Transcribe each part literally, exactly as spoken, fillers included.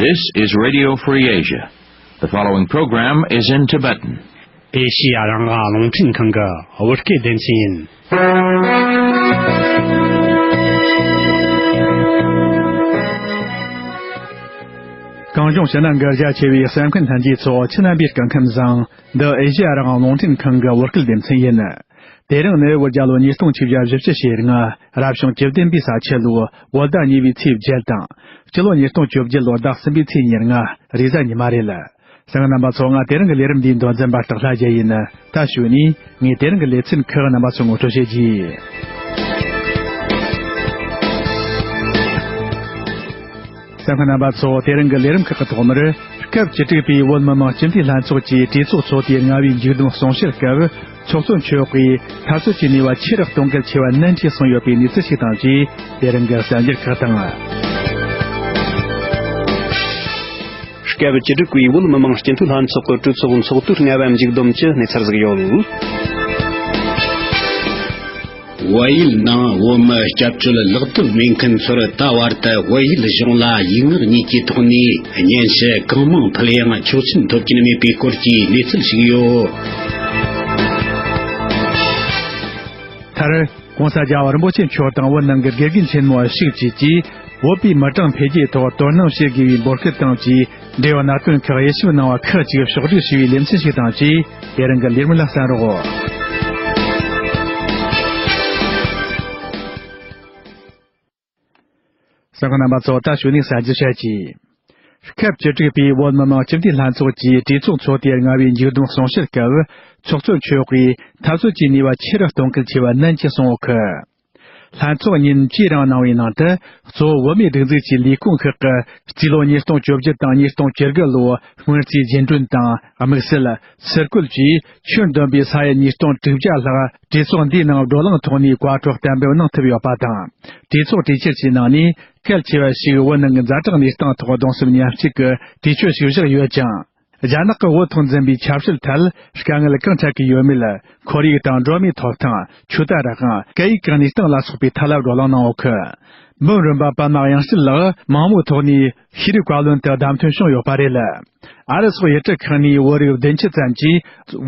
This is Radio Free Asia. The following program is in Tibetan. ཨེ་ཤི་ཡ་རང་དབང་རླུང་འཕྲིན་ཁང་གི་བོད་སྐད་སྡེ་ཚན་ཡིན། གངས་ལྗོངས་ཕྱི་ནང་གི་རྒྱ་ཆེ་བའི་གསན་མཁན་ལྷན་རྒྱས་ཚོ་ཁྱེད་རྣམ་པའི་སྐུ་ཁམས་བཟང་། འདི་ཨེ་ཤི་ཡ་རང་དབང་རླུང་འཕྲིན་ཁང་གི་བོད་སྐད་སྡེ་ཚན་ཡིན། དེ་རིང་ནི་བོད་རྒྱལ་ལོ་ཉིས་སྟོང་ཆིག་བརྒྱ་བཞི་བཅུ་ཞེ་ལྔ། རབ་བྱུང་བཅུ་བདུན་པའི་ས་ཁྱི་ལོའི་བོད་ཟླ་གཉིས་པའི་ཚེས་བརྒྱད་དང་། སྤྱི་ལོ་ཉིས་སྟོང་བཅོ་བརྒྱད་ལོའི་ཟླ་གསུམ་པའི་ཚེས་ཉེར་ལྔ། རེས་གཟའ་ཉི་མ་རེད། གསན་མཁན་རྣམ་པ་ཚོ། ང་དེ་རིང་གི་ལས་རིམ་འདིའི་མདོ་འཛིན་པ་སྟག་ལྷ་རྒྱལ་ཡིན། ད་གཞུག་ནས་ངས་དེ་རིང་གི་ལེ་ཚན་ཁག་རྣམ་པ་ཚོར་ངོ་སྤྲོད་བྱེད་རྒྱུ་ཡིན། གསན་མཁན་རྣམ་པ་ཚོ། དེ་རིང་གི་ལས་རིམ་ཁག་གི་ཐོག་མར། སྐབས་བཅུ་དྲུག་པའི་བོད་མི་མང་སྤྱི་འཐུས་ལྷན་ཚོགས་ཀྱིས་གྲོས་ཚོགས་ཚོགས་དུས་ལྔ་པའི་མཇུག་བསྡོམས་གསུང་བཤད་སྐབས། ཚོགས་གཙོ་མཆོག་གིས་འཐབ་རྩོད་ཀྱི་ནུས་པ་ཆེ་རུ་གཏོང་གལ་ཆེ་བ་ནན་གྱིས་གསུངས་ཡོད་པའི་གནས་ཚུལ་ཞིག་དང་བཅས། དེ་རིང་གི་གསར་འགྱུར་ཁག་དང་། སྐབས་བཅུ་དྲུག་པའི་བོད་མི་མང་སྤྱི་འཐུས་ལྷན་ཚོགས་ཀྱི་གྲོས་ཚོགས་ཚོགས་དུས་ལྔ་པ་མཇུག་བསྡོམས་ཀྱི་གནས་ཚུལ་ཟིག་ཡོད། བལ་ཡུལ་ནང་བོད་མི་སྐྱབས་བཅོལ་ལག་དེབ་མེད་མཁན་ཚོར་ད་བར་དུ་བལ་ཡུལ་གཞུང་ལ་ཡིག་ངག་གཉིས་ཀྱི་ཐོག་ནས་སྙན་ཞུ་གང་མང་ཕུལ་ཡང་ཆོག་མཆན་ཐོབ་ཀྱིན་མེད་པའི་སྐོར་གྱི་གནས་ཚུལ་ཞིག་ཡོད། མཐར། ༸གོང་ས་༸རྒྱལ་བ་རིན་པོ་ཆེ་མཆོག་དང་བོད་ནང་གི་དགེ་རྒན་ཆེན་མོ་ཞིག་བཅས་ཀྱིས་བོད་པའི་མི་གྲངས་འཕེལ་རྒྱས་ཐོག་དོ་སྣང་བྱེད་དགོས་པའི་འབོད་སྐུལ་དང་བཅས། འབྲེལ་ཡོད་གནད་དོན་ཁག་དབྱེ་ཞིབ་གནང་བ་ཁག་ཅིག་ཕྱོགས་བསྒྲིགས་བྱས་པའི་ལེ་ཚན་ཞིག་དང་བཅས། དེ་རིང་གི་ལས་རིམ་ལ་གསན་རོགས། གསན་མཁན་རྣམ་པ་ཚོ། ད་གཞུག་ནས་གསར་འགྱུར་བཤད་ཀྱི། སྐབས་བཅུ་དྲུག་པའི་བོད་མི་མང་སྤྱི་འཐུས་ལྷན་ཚོགས་ཀྱི་གྲོས་ཚོགས་ཚོགས་དུས་ལྔ་པའི་མཇུག་བསྡོམས་གསུང་བཤད་སྐབས། ཚོགས་གཙོ་མཆོག་གིས་འཐབ་རྩོད་ཀྱི་ནུས་པ་ཆེ་རུ་གཏོང་གལ་ཆེ་བ་ནན་གྱིས་གསུངས་ཡོད་ཀི། ལྷན་ཚོགས་ཉིན་བཅུའི་རིང་གནང་བའི་ནང་དུ། གཙོ་བོ་བོད་མིའི་སྒྲིག་འཛུགས་ཀྱི་ལས་ཁུངས་ཁག་གི་རྩིས་ལོ་ཉིས་སྟོང་བཅོ་བརྒྱད་དང་ཉིས་སྟོང་བཅུ་དགུ་ལོའི་སྔོན་རྩིས་རྗེས་འགྲོན་དང་དམིགས་བསལ་ཚུར་བཀོལ་གྱིས། ཁྱོན་བསྡོམས་པའི་ས་ཡ་ཉིས་སྟོང་དྲུག་བརྒྱ་ལྷག་གྲོས་ཚོགས་འདིའི་ནང་བགྲོ་གླེང་ཐོག་ནས་བཀའ་འཁྲོལ་གཏན་འབེབས་གནང་ཐུབ་ཡོད་པ་དང་། གྲོས་ཚོགས་གྲོས་ཆོད་ཀྱི་ནང་ནས། གལ་ཆེ་བ་ཞིག་བོད་ནང་གི་ཛ་དྲག་གནས་སྟངས་ཐོག་གདུང་སེམས་མཉམ་སྐྱེད་ཀྱི་གྲོས་ཆོད་ཞིག་བཞག་ཡོད་ཅིང་། རྒྱ་ནག་གི་བོད་ཐོག་འཛིན་པའི་ཆབ་སྲིད་ཐད་དཀའ་ངལ་གང་འཕྲད་ཀྱི་ཡོད་མེད། ཁོར་ཡུག་དང་འགྲོ་བ་མིའི་ཐོབ་ཐང་། ཆོས་དད་རང་དབང་། སྐད་ཡིག་གི་གནས་སྟངས་ལ་སོགས་པའི་ཐད་ལ་བགྲོ་གླེང་གནང་ཡོད་ཀི། འབུམ་རམས་པ་པདྨ་དབྱངས་སྐྱིད་ལགས་མང་མོས་ཐོག་ནས་ཤེས་རིག་བཀའ་བློན་དུ་བདམས་ཐོན་བྱུང་ཡོད་པ་རེད། ཨ་རི་སོག་ཡུལ་གྲུ་ཁག་ནས་བོད་རིགས་བདུན་ཅུ་ཙམ་གྱིས་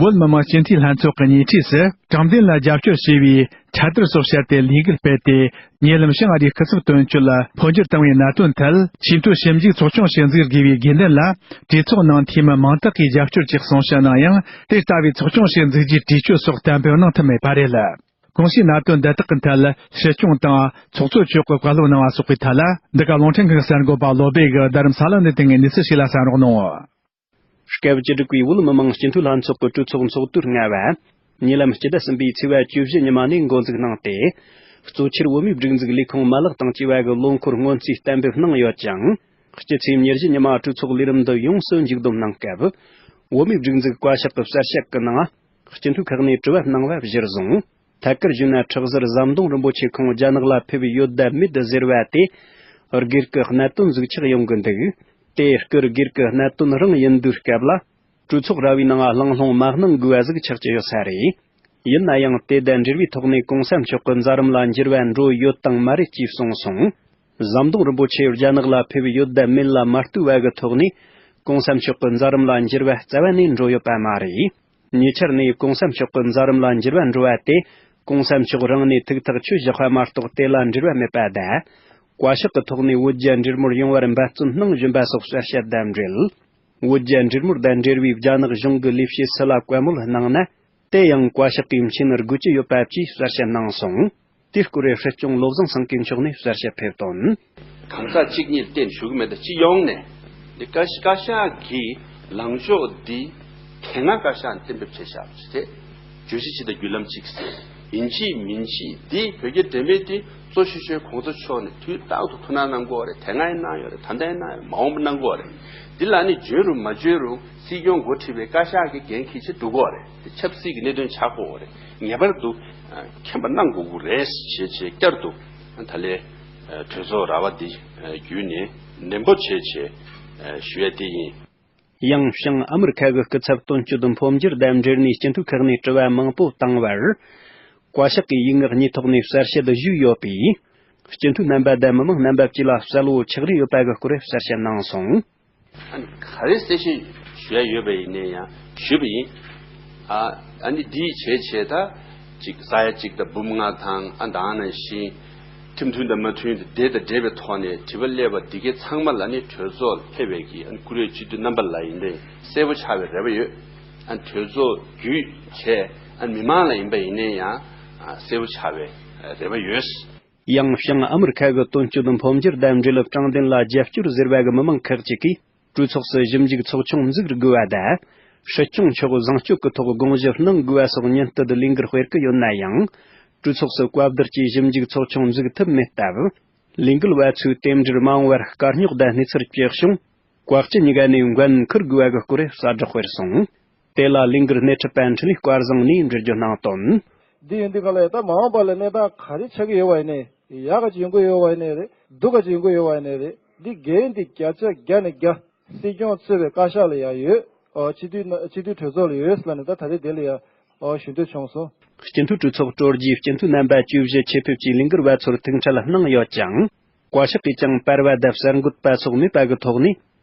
བོད་མི་མང་སྤྱི་འཐུས་ལྷན་ཚོགས་ཀྱི་ཉེ་འཁྲིས་སུ་དྲང་བདེན་ལ་རྒྱབ་སྐྱོར་བྱས་པའི་འཕྲལ་དར་སོགས་བཤད་དེ་ལས་འགུལ་སྤེལ་ཏེ། ཉེ་ལམ་ཞིང་ཨ་རིའི་སྐུ་ཚབ་དོན་གཅོད་ལ་འཕོ་འགྱུར་བཏང་བའི་གནད་དོན་ཐད། ཆེས་མཐོའི་ཞིབ་འཇུག་ཚོགས་ཆུང་ཞིག་འཛུགས་དགོས་པའི་དགོས་འདུན་ལ། གྲོས་ཚོགས་ནང་འཐུས་མི་མང་དག་གིས་རྒྱབ་སྐྱོར་གྱི་གསུང་བཤད་གནང་ཡང་། དེ་ལྟ་བུའི་ཚོགས་ཆུང་ཞིག་འཛུགས་རྒྱུའི་གྲོས་ཆོད་སོགས་གཏན་འབེབས་གནང་ཐུབ་མེད་པ་རེད། གོང་ཞུས་གནད་དོན་འདི་དག་གི་ཐད། སྲིད་སྐྱོང་དང་ཚོགས་གཙོ་མཆོག་གིས་བཀའ་སློབ་གནང་བ་སོགས་ཀྱི་ཐད་ལ། འདི་ག་རླུང་འཕྲིན་ཁང་གསར་འགོད་པ་བློ་སྦེ་གིས་རྡ་རམ་ས་ལ་ནས་བཏང་བའི་གནས་ཚུལ་ཞིག་ལ་གསན་རོགས་གནང་། སྐབས་བཅུ་དྲུག་པའི་བོད་མི་མང་སྤྱི་འཐུས་ལྷན་ཚོགས་ཀྱི་གྲོས་ཚོགས་ཚོགས་དུས་ལྔ་པ། ཉེ་ལམ་སྤྱི་ཟླ་གསུམ་པའི་ཚེས་པ་བཅུ་བཞི་ཉི་མ་ནས་འགོ་འཛུགས་གནང་སྟེ། གཙོ་ཆེར་བོད་མིའི་སྒྲིག་འཛུགས་ལས་ཁུངས་མ་ལག་དང་བཅས་པ་གི་ལོ་འཁོར་སྔོན་རྩིས་གཏན་འབེབས་གནང་ཡོད་ཅིང་། སྤྱི་ཚེས་ཉེར་བཞི་ཉི་མ་གྲོས་ཚོགས་ལས་རིམ་འདི་ཡོངས་སུ་མཇུག་བསྡོམས་གནང་སྐབས། བོད་མིའི་སྒྲིག་འཛུགས་བཀའ་ཤག་གི་གསལ་བཤད་ཀྱི་ནང་། སྤྱི་འཐུས་ཁག་ནས་དྲི་བ་གནང་བ་གཞིར་བཟུང་། ཐད་ཀར་ཞུས་ན། ཁྲག་ཟུར་ཟམ་གདོང་རིན་པོ་ཆེ་ཁོང་རྒྱ་ནག་ལ་ཕེབས་ཡོད་དམ་མེད་ཟེར་བ་དེ། སྒེར་གྱི་གནད་དོན་ཟིག་ཆགས་ཡོང་གི་འདུག་དེ་སྐོར་སྒེར་གྱི་གནད་དོན་རང་ཡིན་དུས་སྐབས་ལ། གྲོས་ཚོགས་ར་བའི་ནང་གླེང་སློང་མ་གནང་དགོས་པ་ཟིག་ཆགས་ཀྱི་ཡོད་ས་རེད། ཡིན་ན་ཡང་། དེ་དང་འབྲེལ་བའི་ཐོག་ནས་གོང་ས་མཆོག་གི་མཛད་རིམ་ལ་འགྱུར་བ་འགྲོ་ཡོད་དང་མ་རེད་ཅེས་གསུངས་སོང་། ཟམ་གདོང་རིན་པོ་ཆེ་རྒྱ་ནག་ལ་ཕེབས་ཡོད་དམ་མེད་ལ་མ་ལྟོས་པ་གི་ཐོག་ནས། གོང་ས་མཆོག་གི་མཛད་རིམ་ལ་འགྱུར་བ་རྩ་བ་ནས་འགྲོ་ཡོད་པ་མ་རེད། ཉེ་ཆར་ནས་གོང་ས་མཆོག་གི་མཛད་རིམ་ལ་འགྱུར་བ་འགྲོ་བ་དེ། གོང་ས་མཆོག་རང་ནས་ཐུགས་ཐག་ཆོད་བཞག་པ་མ་གཏོགས་དེ་ལ་འབྲེལ་བ་མེད་པ་དང་། བཀའ་ཤག་གི་ཐོག་ནས་བོད་རྒྱ་འབྲེལ་མོལ་ཡོང་བར་འབད་བརྩོན་གནང་བཞིན་པ་སོགས་གསལ་བཤད་དང་འབྲེལ། བོད་རྒྱ་འབྲེལ་མོལ་དང་འབྲེལ་བའི་རྒྱ་ནག་གཞུང་གི་ལས་བྱེད་སུ་ལ་བཀའ་མོལ་གནང་ན། དེ་ཡང་བཀའ་ཤག་གིས་མཁྱེན་དགོས་ཀྱི་ཡོད་པ་བཅས་གསལ་བཤད་གནང་སོང་། དེའི་སྐོར་སྲིད་སྐྱོང་བློ་བཟང་སེང་གེ་མཆོག་ནས་གསལ་བཤད་ཕེབས་དོན། གང་ཟག་གཅིག་གཉིས་བསྟན་ཞུ་གི་མེད་ད། སྤྱི་ཡོངས་ནས་འདི་བཀའ་བཀའ་ཤག་གི་ལངས་ཕྱོགས་འདི་དེ་སྔ་བཀའ་ཤག་གཏན་འབེབས་བྱས་བཞག་པ་ཞིག་རེད། བརྗོད་གཞི་གཅིག་དང་བརྒྱུད་ལམ་གཅིག་ཟེར། ཡིན་གཅིག་མིན་གཅིག་འདི་བོད་རྒྱ་འབྲེལ་མོལ་འདི་གཙོ་ཆེ་ཤོས་གོང་ས་མཆོག་ནས་དུས་རྟག་ཏུ་ཐུགས་སྣང་གནང་གི་ཡོད་རེད། དེ་སྔ་ཡང་གནང་ཡོད་རེད། ད་ལྟ་ཡང་གནང་ཡོད། མ་འོངས་པ་གནང་གི་ཡོད་རེད། འདི་ལ་ནི་འཇོན་རུང་མ་འཇོན་རུང་སྲིད་སྐྱོང་འགོ་ཁྲིད་པའི་བཀའ་ཤག་གི་འགན་འཁྱེར་ཆེད་འདུག་གི་ཡོད་རེད། དེ་ཆབ་སྲིད་ཀྱི་གནད་དོན་ཆགས་ཀྱི་ཡོད་རེད། ངེས་པར་དུ་མཁྱེན་པ་གནང་དགོས་ཀྱི་རེད་ཞེས་བྱས་བསྐྱར་དུ་ད་ལས་གྲོས་ཚོགས་ར་བ་འདི་བརྒྱུད་ནས་ནན་པོ་བྱས་བྱས་ཞུ་ཡ་དེ་ཡིན། ཡང་བྱང་ཨ་མི་རི་ཁ་གི་སྐུ་ཚབ་དོན་གཅོད་འཕོ་འགྱུར་དང་འབྲེལ་ནས་སྤྱི་འཐུས་ཁག་ནས་དྲི་བ་མང་པོ་བཏང་བར། བཀའ་ཤག་གིས་ཡིག་ངག་གཉིས་ཐོག་ནས་གསལ་བཤད་ཞུས་ཡོད་པས། སྤྱི་འཐུས་རྣམ་པ་དང་མི་མང་རྣམ་པ་བཅས་ལ་གསལ་བོ་ཆགས་རེ་ཡོད་པ་གི་སྐོར་གསལ་བཤད་གནང་སོང་། ཨ་ནི་ག་རེ་གསལ་བཤད་ཞུ་ཡ་ཡོད་པ་ཡིན་ནའི་ཡང་ཞུས་པ་ཡིན། ཨ་ཨ་ནི་འདིའི་བྱས་བྱས་ད་ཅིག་ས་ཡ་གཅིག་དང་འབུམ་ལྔ་དང་ཨ་ད་ནང་བཞིན་ཁྲིམས་མཐུན་དང་མ་མཐུན་དེ་དེ་དང་འབྲེལ་བའི་ཐོག་ནས་དྲི་བ་སླེབས་པ་འདི་གའི་ཚང་མ་ལ་ནི་གྲོས་ཚོགས་ལ་ཕེབས་པའི་གི་ཨ་ནི་བཀུར་འོས་སྤྱི་འཐུས་རྣམ་པ་ལ་ཡིན་ནའི་གསལ་པོ་ཆགས་པའི་རེ་བ་ཡོད། ཨ་ནི་གྲོས་ཚོགས་བརྒྱུད་བྱས་ཨ་ནི་མི་མང་ལ་ཡིན་པ་ཡིན་ནའི་ཡང་གསལ་པོ་ཆགས་པའི་རེ་བ་ཡོད། ཡང་བྱང་ཨ་མི་རི་ཁ་གི་དོན་གཅོད་འཕོ་འགྱུར་དང་འབྲེལ་དྲང་བདེན་ལ་རྒྱབ་སྐྱོར་ཟེར་བ་གི་མི་མང་ཁག་ཅིག་གིས་གྲོས་ཚོགས་སུ་ཞིབ་འཇུག་ཚོགས་ཆུང་འཛུགས་དགོས་པ་དང་། སྲིད་སྐྱོང་མཆོག་བཟང་སྤྱོད་ཀྱི་ཐོག་དགོངས་ཞུ་གནང་དགོས་པ་སོགས་ཉེན་བརྡ་དང་ལས་འགུལ་སྤེལ་གྱི་ཡོད་ན་ཡང་། གྲོས་ཚོགས་སུ་བཀའ་བསྡུར་གྱིས་ཞིབ་འཇུག་ཚོགས་ཆུང་འཛུགས་ཐུབ་མེད་སྟབས། ལས་འགུལ་བ་ཚོས་རྟེན་འབྲེལ་མ་འོངས་པར་དཀའ་རྙོག་དང་གནས་ཚུལ་སྤྱི་བྱུང་བཀག་སྤྱི་གཉིས་ཀ་ནས་འགན་འཁུར་དགོས་པ་གི་སྐོར་གསལ་བསྒྲགས་སྤེལ་སོང་། དེ་ལ་ལས་འགུལ་སྣེ་ཁྲིད་པ་འཕྲིན་ལས་སྐལ་བཟང་ནས་འགྲེལ་བརྗོད་གནང་དོན། འདི་ཡིན་དུས་ག་ལ་ད་མ་འོངས་པ་ལ་གནས་སྟངས་ག་རེ་ཆགས་ཀྱི་ཡོད་པ་ཡིན་ནའི་ཡག་ག་ཅིག་ཡོང་གི་ཡོད་པ་ཡིན་ནའི་རེད། སྡུག་ག་ཅིག་ཡོང་གི་ཡོད་པ་ཡིན་ནའི་རེད། འདི་འགན་འདི་བརྒྱ་ཆ་བརྒྱ་ནས་བརྒྱ་སྲིད་སྐྱོང་གཙོས་པའི་བཀའ་ཤག་ལ་ཡང་ཡོད། ཨོ་སྤྱི་འཐུས་སྤྱི་འཐུས་གྲོས་ཚོགས་ལ་ཡོད་ཟེར་ལབ་ནས་ད་ད་རེས་དེ་ལ་ཡང་ཨོ་ཞུ་འདོད་བྱུང་སོང་། སྤྱི་འཐུས་གྲོས་ཚོགས་གྲོལ་རྗེས་སྤྱི་འཐུས་རྣམ་པ་བཅུ་བཞི་ཆེད་ཕེབས་ཀྱིས་ལས་འགུལ་བ་ཚོར་ཐུག་འཕྲད་གནང་ཡོད་ཅིང་། བཀའ་ཤག་གིས་ཀྱང་པར་བ་དང་གསར་འགོད་པ་སོགས་མེད་པ་གི་ཐོག་ནས།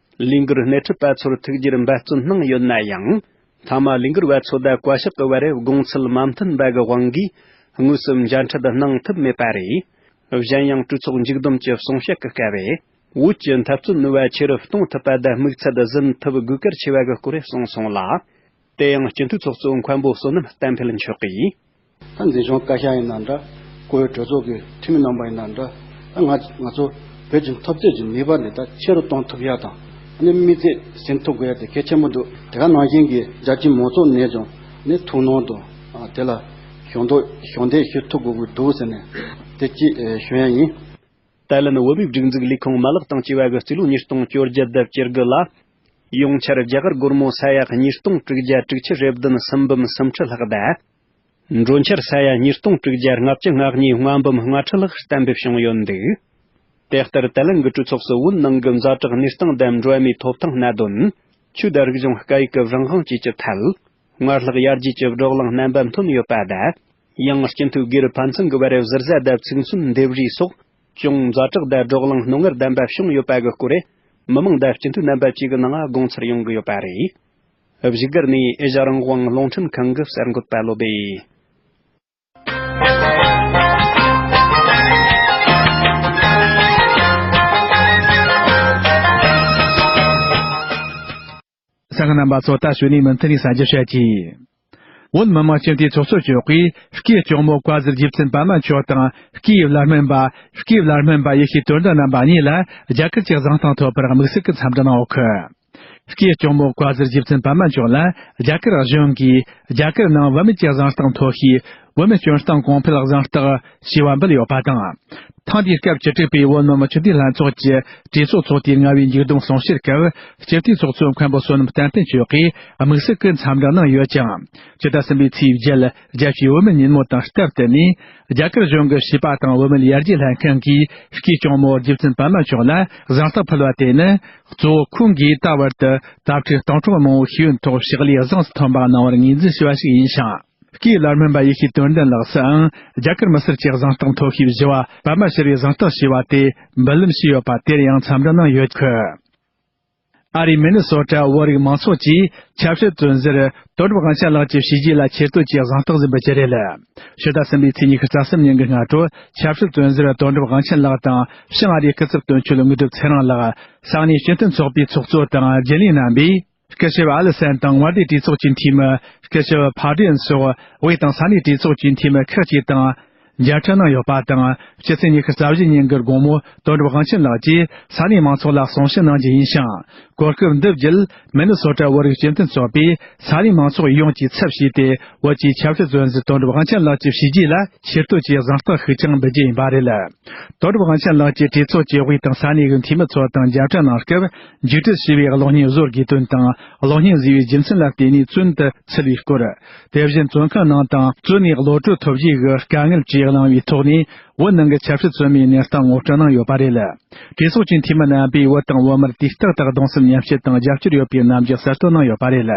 ལས་འགུལ་སྣེ་ཁྲིད་པ་ཚོར་ཐུགས་རྗེར་འབད་བརྩོན་གནང་ཡོད་ན་ཡང་། མཐའ་མ་ལས་འགུལ་བ་ཚོ་དང་བཀའ་ཤག་གི་བར་དགོངས་ཚུལ་མ་མཐུན་པ་གི་དབང་གིས་དངོས་སུ་མཇལ་འཕྲད་གནང་ཐུབ་མེད་པ་རེད། གཞན་ཡང་གྲོས་ཚོགས་མཇུག་བསྡོམས་ཀྱི་གསུང་བཤད་ཀྱི་སྐབས། བོད་ཀྱི་འཐབ་རྩོད་ནུས་པ་ཆེ་རུ་གཏོང་ཐུབ་པ་དང་དམིགས་ཚད་ཟིན་ཐུབ་དགོས་གལ་ཆེ་བ་གི་སྐོར་གསུངས་སོང་ལ། དེ་ཡང་སྤྱི་འཐུས་ཚོགས་གཙོ་མཁན་པོ་བསོད་ནམས་བསྟན་འཕེལ་མཆོག་གིས། ད་འཛིན་སྐྱོང་བཀའ་ཤག་ཡིན་ན་འདྲ། བཀུར་འོས་གྲོས་ཚོགས་ཀྱི་འཐུས་མི་རྣམ་པ་ཡིན་ན་འདྲ། ད་ང་ང་ཚོ་བོད་ཀྱི་འཐབ་རྩོད་ཀྱི་ནུས་པ་འདི་ད་ཆེ་རུ་གཏོང་ཐུབ་ཡ་དང་། ཨ་ནི་མི་ཚེ་ཟིན་ཐུབ་དགོས་ཡ་དེ་གལ་ཆེན་པོ་འདུག་དེ་ག་ནང་བཞིན་གྱི་རྒྱལ་སྤྱིའི་མང་ཚོགས་ནས་ཀྱང་ནི་ཐུགས་སྣང་དང་། ཨ་དེ་ལ་ཞུ་གཏུག་ཞུ་གཏུག་ཞུ་ཐུབ་དགོས་ཀྱི་འདུག་ཟེར་ནས་དེ་ཅིག་ཞུ་ཡ་ཡིན། ཏཱ་ལན་བོད་མིའི་སྒྲིག་འཛུགས་ལས་ཁུངས་མ་ལག་དང་བཅས་པ་གི་རྩིས་ལོ་ཉིས་སྟོང་བཅོ་བརྒྱད་དང་བཅུ་དགུ་ལ། ཡོངས་ཁྱབ་རྒྱ་གར་སྒོར་མོ་ས་ཡ་ཉིས་སྟོང་དྲུག་བརྒྱ་དྲུག་ཅུ་རེ་བདུན་སུམ་འབུམ་སུམ་ཁྲི་ལྷག་དང་། འགྲོ་འཆར་ས་ཡ་ཉིས་སྟོང་དྲུག་བརྒྱ་ལྔ་བཅུ་ང་གཉིས་ལྔ་འབུམ་ལྔ་ཁྲི་ལྷག་གཏན་འབེབས་བྱུང་ཡོད་འདུག་དེ་ལྟར་ཏཱ་ལན་གྱི་གྲོས་ཚོགས་སུ་བོད་ནང་གི་ཛ་དྲག་གནས་སྟངས་དང་འགྲོ་བ་མིའི་ཐོབ་ཐང་གནད་དོན། ཆོས་དང་རིག་གཞུང་སྐད་ཡིག་གི་རང་དབང་བཅས་ཀྱི་ཐད། སྔར་ལྷག་ཡར་རྒྱས་ཀྱི་བགྲོ་གླེང་རྣམ་པ་ཐོན་ཡོད་པ་དང་། ཡང་སྤྱི་འཐུས་སྒེར་ཕན་ཚུན་གྱི་བར་ཟུར་ཟ་དང་ཚིག་མཚོན་འདེབས་རེས་སོགས་ཅུང་ཛ་དྲག་དང་བགྲོ་གླེང་རྣོ་ངར་ལྡན་པ་བྱུང་ཡོད་པ་གི་སྐོར། མི་མང་དང་སྤྱི་འཐུས་རྣམ་པ་བཅས་ཀྱི་ནང་དགོངས་ཚུལ་ཡོང་གི་ཡོད་པ་རེད། བཞུགས་སྒར་ནས་ཨེ་ཤ་རང་དབང་རླུང་འཕྲིན་ཁང་གི་གསར་འགོད་པ་བློ་བྷེ། གསན་མཁན་རྣམ་པ་ཚོ་ད་གཞུག་ནས་མུ་མཐུད་ནས་གསན་རྒྱ་བྱེད་ཀྱིས། བོད་མི་མང་སྤྱི་འཐུས་ཚོགས་གཙོ་མཆོག་གིས་སྐུའི་གཅུང་མོ་བཀའ་ཟུར་རྗེ་བཙུན་པདྨ་མཆོག་དང་སྐུའི་བླ་སྨན་པ་སྐུའི་བླ་སྨན་པ་ཡེ་ཤེས་དོན་ལྡན་རྣམ་པ་གཉིས་ལ་རྒྱ་གར་གྱི་གཟེངས་རྟགས་ཐོབ་པར་དམིགས་བསལ་གྱི་འཚམས་འདྲི་གནང་ཡོད་ཁུལ། སྐུའི་གཅུང་མོ་བཀའ་ཟུར་རྗེ་བཙུན་པདྨ་མཆོག་ལ་རྒྱ་གར་གཞུང་གིས་རྒྱ་གར་ནང་བུད་མེད་ཀྱི་གཟེངས་རྟགས་མཐོ་ཤོས་བུད་མེད་སྐྱོན་སྟངས་གོང་འཕེལ་གཟེངས་རྟགས་ཞེས་པ་འབུལ་ཡོད་པ་དང་། ཐེངས་འདིའི་སྐབས་བཅུ་དྲུག་པའི་བོད་མི་མང་སྤྱི་འཐུས་ལྷན་ཚོགས་ཀྱི་གྲོས་ཚོགས་ཚོགས་དུས་ལྔ་པའི་མཇུག་བསྡོམས་གསུང་བཤད་སྐབས་སྤྱི་འཐུས་ཚོགས་གཙོ་མཁན་པོ་བསོད་ནམས་བསྟན་འཕེལ་མཆོག་གིས་དམིགས་བསལ་གྱི་འཚམས་འདྲི་གནང་ཡོད་ཅིང་། ཕྱི་ཟླ་གསུམ་པའི་ཚེས་བརྒྱད་རྒྱལ་སྤྱིའི་བུད་མེད་ཉིན་མོ་དང་སྟབས་བསྟུན་ནས་རྒྱ་གར་གཞུང་གི་བྱིས་པ་དང་བུད་མེད་ཡར་རྒྱས་ལྷན་ཁང་གིས་སྐུའི་གཅུང་མོ་རྗེ་བཙུན་པདྨ་མཆོག་ལ་གཟེངས་རྟགས་ཕུལ་བ་དེ་ནི་གཙོ་བོ་ཁོང་གིས་ད་བར་དུ་དྭ་ཕྲུག་སྟོང་ཕྲག་མང་བོའི་ཤེས་ཡོན་ཐོག་ཕྱག་ལས་གཟེངས་སུ་ཐོན་པ་གནང་བར་ངོས་འཛིན་ཞུས་པ་ཞིག་ཡིན་ཞིང་། སྐུའི་བླ་སྨན་པ་ཡེ་ཤེས་དོན་ལྡན་ལགས་སུའང་རྒྱ་གར་མི་སེར་གྱི་གཟེངས་རྟགས་མཐོ་ཤོས་བཞི་བ་པདྨ་ཤྲི་བའི་གཟེངས་རྟགས་ཞེས་པ་དེ་འབུལ་ལམ་ཞུས་ཡོད་པ་དེར་ཡང་འཚམས་འདྲི་གནང་ཡོད་ཁུལ། ཨ་རིའི་མི་ནི་སོ་ཊ་བོད་རིགས་མང་ཚོགས་ཀྱིས་ཆབ་སྲིད་བཙོན་ཟུར་དོན་གྲུབ་དབང་ཆེན་ལགས་ཀྱི་བྱས་རྗེས་ལ་ཆེ་བསྟོད་ཀྱི་གཟེངས་རྟགས་ཟིན་པ་བཅས་རེད། ཕྱི་ཟླ་གསུམ་པའི་ཚེས་ཉི་ཤུ་རྩ་གསུམ་ཉིན་གྱི་སྔ་དྲོ་ཆབ་སྲིད་བཙོན་ཟུར་དོན་གྲུབ་དབང་ཆེན་ལགས་དང་བྱང་ཨ་རིའི་སྐུ་ཚབ་དོན་གཅོད་དངོས་གྲུབ་ཚེ་རིང་ལགས་ས་གནས་སྤྱི་མཐུན་ཚོགས་པའི་ཚོགས་གཙོ་དང་རྒྱུན་ལས་རྣམ་པས། སྐུ་ཞབས་ཨ་ལི་སན་དང་དབང་འདུས་གྲོས་ཚོགས་ཀྱི་འཐུས་མི་སྐུ་ཞབས་ཕ་ཏྲེན་སོགས་བོད་དང་ས་གནས་གྲོས་ཚོགས་ཀྱི་འཐུས་མི་ཁག་ཅིག་དང་མཇལ་འཕྲད་གནང་ཡོད་པ་དང་། ཕྱི་ཚེས་ཉི་ཤུ་རྩ་བཞི་ཉིན་གྱི་དགོང་མོ་དོན་གྲུབ་དབང་ཆེན་ལགས་ཀྱིས་ས་གནས་མང་ཚོགས་ལ་གསུང་བཤད་གནང་རྒྱུ་ཡིན་ཞིང་། གོ་སྐབས་འདི་བརྒྱུད་མི་ནི་སོ་ཊ་བོད་རིགས་སྤྱི་མཐུན་ཚོགས་པས་ས་གནས་མང་ཚོགས་ཡོངས་ཀྱི་ཚབ་བྱས་ཏེ་བོད་ཀྱི་ཆབ་སྲིད་བཙོན་ཟུར་དོན་གྲུབ་དབང་ཆེན་ལགས་ཀྱི་བྱས་རྗེས་ལ་ཆེ་བསྟོད་ཀྱི་གཟེངས་རྟགས་ཤིག་ཀྱང་འབུལ་རྒྱུ་ཡིན་པ་རེད། དོན་གྲུབ་དབང་ཆེན་ལགས་ཀྱིས་གྲོས་ཚོགས་ཀྱི་དབུས་དང་ས་གནས་ཀྱི་འཐུས་མི་ཚོ་དང་མཇལ་འཕྲད་གནང་སྐབས། མཇུག་སྒྲིལ་ཞེས་པའི་གློག་བརྙན་བཟོ་དགོས་དོན་དང་། གློག་བརྙན་བཟོས་པའི་རྒྱུ་མཚན་ལ་བརྟེན་ནས་བཙོན་དུ་ཚུད་པའི་སྐོར། དེ་བཞིན་བཙོན་ཁང་ནང་དང་བཙོན་ནས་གློད་གྲོལ་ཐོབ་རྗེས་ཀྱི་དཀའ་ངལ་བཅས་ བླངས་པའི་ཐོག་ནས་བོད་ནང་གི་ཆབ་སྲིད་བཙོན་མའི་གནས་སྟངས་ངོ་སྤྲོད་གནང་ཡོད་པ་རེད། གྲོས་ཚོགས་ཀྱི་འཐུས་མི་རྣམ་པས་བོད་དང་བོད་མིར་དུས་རྟག་ཏུ་གདུང་སེམས་མཉམ་སྐྱེད་དང་རྒྱབ་སྐྱོར་ཡོད་པའི་རྣམ་འགྱུར་གསལ་སྟོན་གནང་ཡོད་པ་རེད།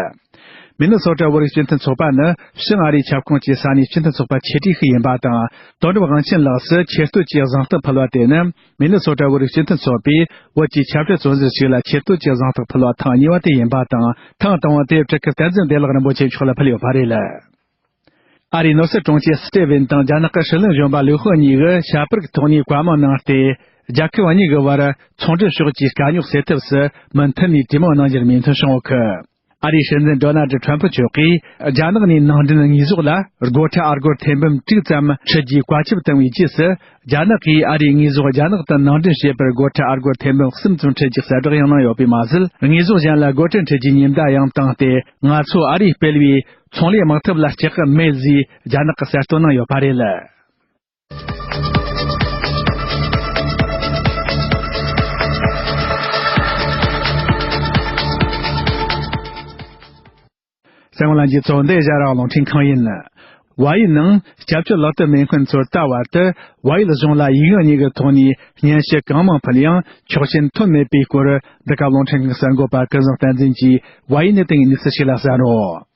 མི་ནི་སོ་ཊ་བོད་རིགས་སྤྱི་མཐུན་ཚོགས་པ་ནི་ཕྱི་ཨ་རིའི་ཁྱབ་ཁོངས་ཀྱི་ས་གནས་སྤྱི་མཐུན་ཚོགས་པ་ཆེ་གྲས་ཤིག་ཡིན་པ་དང་། དོན་གྲུབ་དབང་ཆེན་ལགས་སུ་ཆེ་བསྟོད་ཀྱི་གཟེངས་རྟགས་ཕུལ་བ་དེ་ནི། མི་ནི་སོ་ཊ་བོད་རིགས་སྤྱི་མཐུན་ཚོགས་པས་བོད་ཀྱི་ཆབ་སྲིད་བཙོན་ཟུར་ཞིག་ལ་ཆེ་བསྟོད་ཀྱི་གཟེངས་རྟགས་ཕུལ་བ་ཐེངས་གཉིས་པ་དེ་ཡིན་པ་དང་། ཐེངས་དང་པོ་དེ་བྲག་དཀར་བསྟན་འཛིན་བདེ་ལེགས་རིན་པོ་ཆེ་མཆོག་ལ་ཕུལ་ཡོད་པ་རེད། ཨ་རིའི་ནོར་སྲིད་དྲུང་ཆེ་སི་ཏེ་ཝིན་དང་རྒྱ་ནག་གི་སྲིད་བློན་གཞོན་པ་ལིའུ་ཧུ་གཉིས་ཀྱིས་ཞྭ་པར་གྱི་ཐོག་ནས་བཀའ་མོལ་གནང་སྟེ། རྒྱལ་ཁབ་གཉིས་ཀྱི་བར་ཚོང་འབྲེལ་ཕྱོགས་ཀྱི་དཀའ་རྙོག་སེལ་ཐབས་སུ་མུ་མཐུད་ནས་གྲོས་མོལ་གནང་རྒྱུར་མོས་མཐུན་བྱུང་ཡོད་གི། ཨ་རིའི་སྲིད་འཛིན་ཌོ་ནལ་ཌི་ཁྲམ་ཕུ་མཆོག་གིས་རྒྱ་ནག་ནས་ནང་འདྲེན་དངོས་ཟོག་ལ་སྒོ་ཁྲལ་ཨ་སྒོར་ཐེར་འབུམ་དྲུག་ཙམ་ཁྲིད་རྒྱུའི་བཀའ་ཁྱབ་བཏང་བའི་རྗེས་སུ། རྒྱ་ནག་གིས་ཨ་རིའི་དངོས་ཟོག་རྒྱ་ནག་ཏུ་ནང་འདྲེན་བྱེད་པར་སྒོ་ཁྲལ་ཨ་སྒོར་ཐེར་འབུམ་གསུམ་ཙམ་ཁྲིད་རྒྱུ་གསལ་བསྒྲགས་ཡང་གནང་ཡོད་པས་མ་ཟད། དངོས་ཟོག་གཞན་ལ་སྒོ་ཁྲལ་ཁྲིད་རྒྱུའི་ཉེན་བརྡ་ཡང་བཏང་སྟེ། ང་ཚོས་ཨ་རིས་སྤེལ་བའི་ཚོང་ལས་དམག་འཐབ་ལ་སྐྱག་གི་མེད་ཟེར་རྒྱ་ནག་གིས་གསལ་སྟོན་གནང་ཡོད་པ་རེད། གསན་མཁན་ལྷན་རྒྱས་ཚོ། འདི་ཨེ་ཤ་ཡ་རང་དབང་རླུང་འཕྲིན་ཁང་ཡིན། བལ་ཡུལ་ནང་སྐྱབས་བཅོལ་ལག་དེབ་མེད་མཁན་ཚོར་ད་བར་དུ་བལ་ཡུལ་གཞུང་ལ་ཡིག་ངོ་གཉིས་ཀྱི་ཐོག་ནས་སྙན་ཞུ་གང་མང་ཕུལ་ཡང་ཆོག་མཆན་ཐོན་མེད་པའི་སྐོར། འདི་ག་རླུང་འཕྲིན་ཁང་གསར་འགོད་པ་ཀུན་བཟང་བསྟན་འཛིན་གྱིས་བལ་ཡུལ་ནས་བཏང་བའི་གནས་ཚུལ་ཞིག་ལ་གསན་རོགས།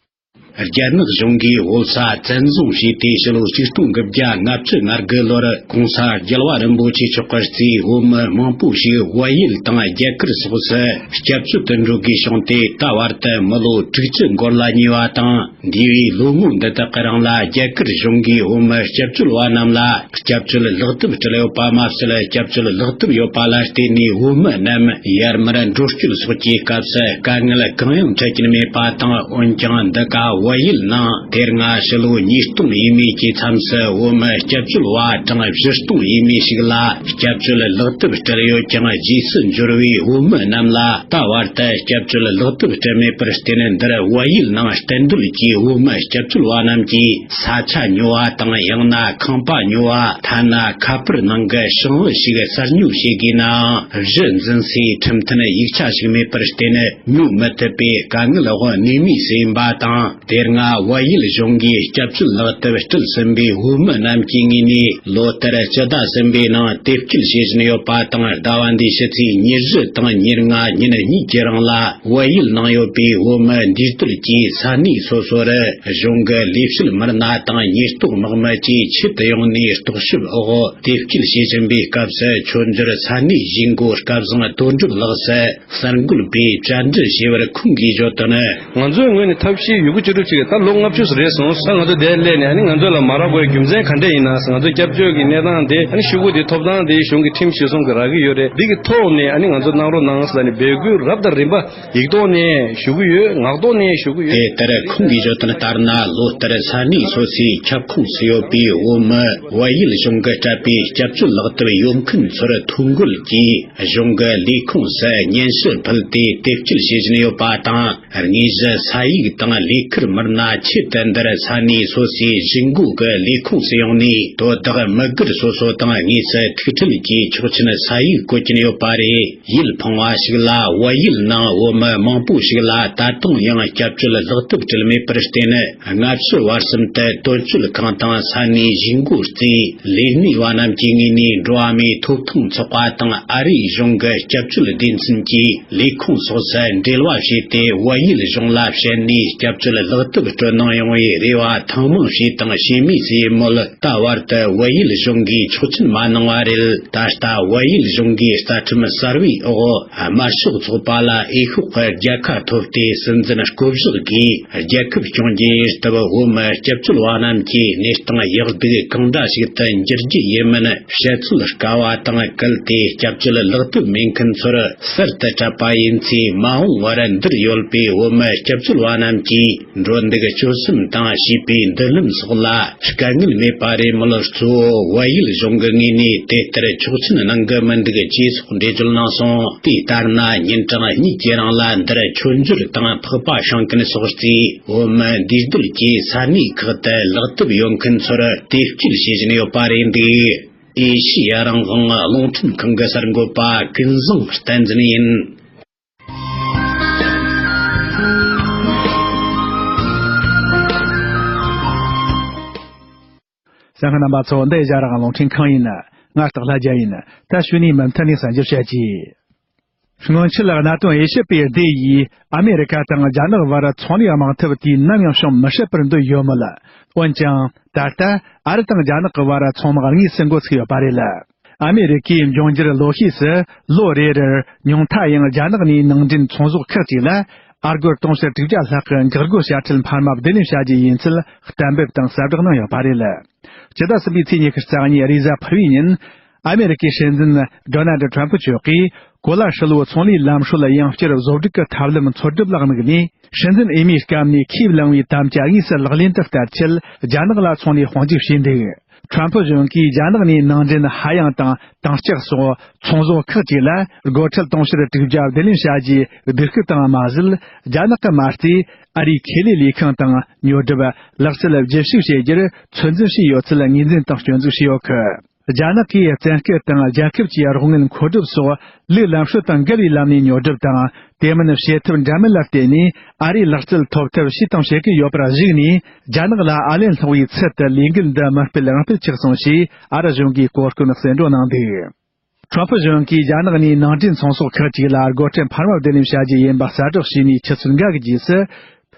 རྒྱ་ནག་གཞུང་གིས་བོད་ས་བཙན་བཟུང་བྱས་ཏེ་ཕྱི་ལོ་ཆིག་སྟོང་དགུ་བརྒྱ་ལྔ་བཅུ་ང་དགུ་ལོར་༸གོང་ས་རྒྱལ་བ་རིན་པོ་ཆེ་མཆོག་གིས་གཙོས་བོད་མི་མང་པོ་ཞིག་བལ་ཡུལ་དང་རྒྱ་གར་སོགས་སུ་སྐྱབས་བཅོལ་དུ་འགྲོ་དགོས་བྱུང་སྟེ། ད་བར་དུ་མི་ལོ་དྲུག་ཅུ་འགོར་ལ་ཉེ་བ་དང་། འདས་པའི་ལོ་ངོ་འདི་དག་གི་རིང་ལ་རྒྱ་གར་གཞུང་གིས་བོད་མི་སྐྱབས་བཅོལ་བ་རྣམས་ལ་སྐྱབས་བཅོལ་ལག་དེབ་སྤྲད་ཡོད་པ་མ་ཟད། སྐྱབས་བཅོལ་ལག་དེབ་ཡོད་པ་ལ་བརྟེན་ནས་བོད་མི་རྣམས་ཡར་མར་འགྲོ་སྐྱོད་སོགས་ཀྱི་སྐབས་སུ་དཀའ་ངལ་གང་ཡང་འཕྲད་ཀྱིན་མེད་པ་དང་། འོན་ཀྱང་འདི་ག་བལ་ཡུལ་ནང་དེ་སྔ་ཕྱི་ལོ་ཉིས་སྟོང་ཡས་མས་ཀྱི་མཚམས་སུ་བོད་མི་སྐྱབས་བཅོལ་བ་གྲངས་བཞི་སྟོང་ཡས་མས་ཤིག་ལ་སྐྱབས་བཅོལ་ལག་དེབ་སྤྲད་ཡོད་ཀྱང་། རྗེས་སུ་འབྱོར་བའི་བོད་མི་རྣམས་ལ་ད་བར་དུ་སྐྱབས་བཅོལ་ལག་དེབ་སྤྲད་མེད་པར་བརྟེན། འདིར་བལ་ཡུལ་ནང་གཏན་སྡོད་ཀྱི་བོད་མི་སྐྱབས་བཅོལ་བ་རྣམས་ཀྱིས་ས་ཆ་ཉོ་བ་དང་། ཡང་ན་ཁང་པ་ཉོ་བ། ཐ་ན་ཁ་པར་ནང་གི་ཞིང་བུ་ཞིག་གསར་ཉོ་བྱེད་དགོས་ནའང་། གཞི་འཛིན་སའི་ཁྲིམས་མཐུན་ཡིག་ཆ་ཞིག་མེད་པར་བརྟེན། ཉོ་མི་ཐུབ་པའི་དཀའ་ངལ་འོག་གནས་མུས་སུ་ཡིན་པ་དང་། དེ་སྔ་བལ་ཡུལ་གཞུང་གིས་སྐྱབས་བཅོལ་ལག་དེབ་སྤྲད་ཟིན་པའི་བོད་མི་རྣམས་ཀྱི་ངོས་ནས་ལོ་ལྟར་སྤྱི་ཟླ་གསུམ་པའི་ནང་དེབ་སྐྱེལ་བྱེད་བཞིན་ཡོད་པ་དང་། ཟླ་བ་འདིའི་ཕྱི་ཚེས་ཉེར་བཞི་དང་ཉེར་ལྔ་ཉིན་གཉིས་ཀྱི་རིང་ལ་བལ་ཡུལ་ནང་ཡོད་པའི་བོད་མི་འདུས་སྡོད་ཀྱི་ས་གནས་སོ་སོ་རུ་གཞུང་གི་ལས་བྱེད་མི་སྣ་དང་ཉེན་རྟོག་དམག་མི་བཅས་ཆེད་དུ་ཡོང་ནས་རྟོག་ཞིབ་འོག་དེབ་སྐྱེལ་བྱེད་བཞིན་པའི་སྐབས་སུ། མཆོད་འཇོར་ས་གནས་གཞིས་འགོ་སྐལ་བཟང་དོན་གྲུབ་ལགས་སུ་གསར་འགོད་པས་བཅར་འདྲི་བྱས་པར། ཁོང་གིས་བརྗོད་དོན། ང་ཚོའི་ངོས་ནས་ཐབས་ཤེས་ཡོད་རྒུ་ཅི་སྒྲུབ་ཅིག་ད་ལོ་ལྔ་བཅུ་ཙམ་རེད་སོང་ཙང་། ང་ཚོ་འདིར་སླེབས་ནས་ཨ་ནི་ང་ཚོ་ལ་མ་རག་དགོས་རྒྱུ་མཚན་ག་འདྲ་ཡིན་ན། ང་ཚོ་སྐྱབས་བཅོལ་གྱི་གནས་སྟངས་དེ། ཨ་ནི་ཤོག་གུ་དེ་ཐོབ་ཐང་དེ་གཞུང་གི་ཁྲིམས་གཞིར་བཟུང་གི་རག་གི་ཡོད་རེད། འདི་གི་ཐོག་ནས་ཨ་ནི་ང་ཚོ་གནང་རོགས་གནང་ཟེར་ནས་འབོད་སྐུལ་རབ་དང་རིམ་པ་ཡིག་ཐོག་ནས་ཞུ་གི་ཡོད། ངག་ཐོག་ནས་ཞུ་གི་ཡོད། དེ་ལྟར་ཁོང་གིས་བརྗོད་དོན་ལྟར་ན། ལོ་ལྟར་ས་གནས་སོ་སོའི་ཁྱབ་ཁོངས་སུ་ཡོད་པའི་བོད་མི་བལ་ཡུལ་གཞུང་གིས་སྤྲད་པའི་སྐྱབས་བཅོལ་ལག་དེབ་ཡོད་མཁན་ཚོར་ཐོ་འགོད་ཀྱིས་གཞུང་གི་ལས་ཁུངས་སུ་སྙན་ཞུ་ཕུལ་ཏེ་དེབ་སྐྱེལ་བྱེད་བཞིན་ཡོད་པ་དང་། དངོས་གཞི་ས་ཡིག་དང་ལས་ཁུར་མི་སྣ་ཆེད་དུ་འདིར་ས་གནས་སོ་སོའི་གཞིས་འགོ་གི་ལས་ཁུངས་སུ་ཡོང་ནས། དོ་བདག་མི་སྒེར་སོ་སོ་དང་དངོས་སུ་ཐུག་འཕྲད་ཀྱིས་ཆོག་མཆན་ས་ཡིག་བཀོད་ཀྱིན་ཡོད་པ་རེད། ཡིད་ཕངས་པ་ཞིག་ལ། བལ་ཡུལ་ནང་བོད་མི་མང་པོ་ཞིག་ལ་ད་དུང་ཡང་སྐྱབས་བཅོལ་ལག་དེབ་སྤྲད་མེད་པར་བརྟེན། སྔ་ཕྱི་བར་གསུམ་དུ་དོན་གཅོད་ཁང་དང་ས་གནས་གཞིས་འགོ་རྩིས་ལས་སྣེ་བ་རྣམས་ཀྱི་ངོས་ནས་འགྲོ་བ་མིའི་ཐོབ་ཐང་ཚོགས་པ་དང་ཨ་རིའི་གཞུང་གི་སྐྱབས་བཅོལ་སྡེ་ཚན་གྱི་ལས་ཁུངས་སོགས་སུ་འབྲེལ་བ་བྱས་ཏེ། བལ་ཡུལ་གཞུང་ལ་བཤད་ནས་སྐྱབས་བཅོལ་ལག་དེབ་སྤྲོད་གནང་ཡོང་བའི་རེ་བ་ཐེངས་མང་བྱས་དང་བྱེད་མུས་སུ་ཡོད་མོད། ད་བར་དུ་བལ་ཡུལ་གཞུང་གིས་ཆོག་མཆན་མ་གནང་བ་རེད། ད་ལྟ་བལ་ཡུལ་གཞུང་གིས་རྩ་ཁྲིམས་གསར་བའི་འོག་དམར་ཤོག་ཚོགས་པ་ལ་འོས་ཤོག་གི་རྒྱལ་ཁ་ཐོབ་སྟེ། སྲིད་འཛིན་བསྐོ་གཞག་གིས་རྒྱལ་ཁབ་སྐྱོང་རྒྱུ་ཡིན་སྟབས། བོད་མི་སྐྱབས་བཅོལ་བ་རྣམས་ཀྱི་གནས་སྟངས་ཡག་སྡུག་གང་འདྲ་ཞིག་ཏུ་འགྱུར་རྒྱུ་ཡིན་མིན་བཤད་ཚུལ་དཀའ་བ་དང་། གལ་ཏེ་སྐྱབས་བཅོལ་ལག་དེབ་མེད་མཁན་ཚོར་གསར་དུ་སྤྲད་པ་ཡིན་ཚེ། མ་འོངས་པར་འདིར་ཡོད་པའི་བོད་མི་སྐྱབས་བཅོལ་བ་རྣམས་ཀྱིས་འགྲོ་འདུག་སྤྱོད་གསུམ་དང་བྱིས་པའི་མདུན་ལམ་སོགས་ལ་དཀའ་ངལ་མེད་པ་རེད་མོད། གཙོ་བོ་བལ་ཡུལ་གཞུང་གི་ངོས་ནས་དེ་ལྟར་ཆོག་མཆན་གནང་གི་མི་འདུག་ཅེས་སོགས་འགྲེལ་བརྗོད་གནང་སོང་། དེ་ལྟར་ན། ཉིན་གྲངས་གཉིས་ཀྱི་རིང་ལ་འདིར་མཆོད་འཇོར་དང་ཕག་པ་བཤང་མཁན་སོགས་ཀྱིས་བོད་མི་འདུས་སྡོད་ཀྱི་ས་གནས་ཁག་ཏུ་ལག་དེབ་ཡོད་མཁན་ཚོར་དེབ་སྐྱེལ་བྱེད་བཞིན་ཡོད་པ་རེད་འདུག་ཨེ་ཤི་ཡ་རང་དབང་རླུང་འཕྲིན་ཁང་གི་གསར་འགོད་པ་ཀུན་བཟང་བསྟན་འཛིན་ཡིན། གསན་མཁན་རྣམ་པ་ཚོ། འདི་ཡི་ཞྭ་རང་རླུང་འཕྲིན་ཁང་ཡིན། ང་སྟག་ལྷ་རྒྱལ་ཡིན། ད་ཞུ་ནས་མུ་མཐུད་ནས་གསན་རྒྱུ་བྱ་རྒྱུ། སྔོན་ཆད་གནད་དོན་དབྱེ་ཞིབ་པའི་སྡེ་ཡིས་ཨ་མེ་རི་ཁ་དང་རྒྱ་ནག་བར་ཚོང་ལས་དམག་འཐབ་དུས་ནམ་ཡང་བྱུང་མི་སྲིད་པར་འདོད་ཡོད་མོད། འོན་ཀྱང་ད་ལྟ་ཨ་རི་དང་རྒྱ་ནག་གི་བར་ཚོང་དམག་དངོས་སུ་འགོ་ཚུགས་ཡོད་པ་རེད། ཨ་མེ་རི་ཀའི་འབྱུང་འགྱུར་ལོ་ཤས་སུ་ལོ་རེ་རེར་ཉུང་མཐའ་ཡང་རྒྱ་ནག་ནས་ནང་འདྲེན་ཚོང་ཟོག་ཁག་ཅིག་ལ་ཨ་སྒོར་དུང་ཕྱུར་དྲུག་བརྒྱ་ལྷག་གི་འགག་སྒོ་དཔྱ་ཁྲལ་འཕར་མ་བསྡུ་ལེན་བྱ་རྒྱུ་ཡིན་ཚུལ་གཏན་འབེབས་དང་གསལ་བསྒྲགས་གནང་ཡོད་པ་རེད། ཕྱི་ཟླ་གསུམ་པའི་ཚེས་ཉི་ཤུ་རྩ་གཉིས་རེས་གཟའ་ཕུར་བུའི་ཉིན། ཨ་མེ་རི་ཀའི་སྲིད་འཛིན་ཌོ་ནལ་ཌི་ཊྲམ་ཕུ་མཆོག་གིས་གོ་ལ་ཧྲིལ་བོ་ཚོང་ལས་ལམ་སྲོལ་ཡང་བསྐྱར་བཟོ་སྒྲིག་གི་ཐབས་ལམ་འཚོལ་སྒྲུབ་ལ་དམིགས་ནས། སྲིད་འཛིན་འོས་མིའི་སྐབས་ནས་ཁས་བླངས་པའི་དམ་བཅའ་དངོས་སུ་ལག་ལེན་དུ་བསྟར་ཆེད། རྒྱ་ནག་ལ་ཚོང་ལས་དཔུང་འཇུག་བྱས་འདུག་ཊྲམ་ཕུ་གཞུང་གིས་རྒྱ་ནག་ནས་ནང་འདྲེན་ཧ་ཡང་དང་དྭངས་ལྕགས་སོགས་ཚོང་ཟོག་ཁག་ཅིག་ལ་སྒོར་ཁྲལ་དུང་ཕྱུར་དྲུག་བརྒྱ་བསྡུ་ལེན་བྱ་རྒྱུའི་སྡིགས་སྐུལ་བཏང་བ་མ་ཟད། རྒྱ་ནག་གིས་མ་རྩའི་ཨ་རིའི་ཁེ་ལས་ལས་ཁང་དང་ཉོ་སྒྲུབ་ལག་རྩལ་བརྒྱུད་བཤུག་བྱེད་རྒྱུར་ཚོད་འཛིན་བྱས་ཡོད་ཚུལ་ངོས་འཛིན་དང་སྐྱོན་འཛུགས་བྱས་ཡོད་གི། རྒྱ་ནག་གིས་བཙན་སྐུལ་དང་རྒྱལ་ཁབ་ཀྱི་རོགས་དངུལ་མཁོ་སྒྲུབ་སོགས་ལུགས་ལམ་སྲོལ་དང་འགལ་བའི་ལམ་ནས་ཉོ་སྒྲུབ་དང་། དེ་མིན་བྱེད་ཐབས་འདྲ་མིན་ལ་བརྟེན་ནས་ཨ་རིའི་ལག་རྩལ་ཐོབ་ཐབས་བྱས་དང་བྱེད་ཀྱི་ཡོད་པར་གཞིགས་ནས། རྒྱ་ནག་ལ་ཨ་ལན་སློག་པའི་ཚུལ་དུ་ལས་འགུལ་འདི་མི་སྤེལ་རང་སྤེལ་ཆགས་སོང་ཞེས་ཨ་རི་གཞུང་གིས་གོ་སྐོན་གསལ་བསྒྲགས་གནང་འདུག་ཊྲམ་ཕུ་གཞུང་གིས་རྒྱ་ནག་ནས་ནང་འདྲེན་ཚོང་ཟོག་ཁག་ཅིག་ལ་སྒོ་ཁྲལ་འཕར་མ་བསྡུ་ལེན་བྱ་རྒྱུ་ཡིན་པ་གསལ་བསྒྲགས་བྱས་ནས་ཆུ་ཚོད་འགའ་གི་རྗེས་སུ།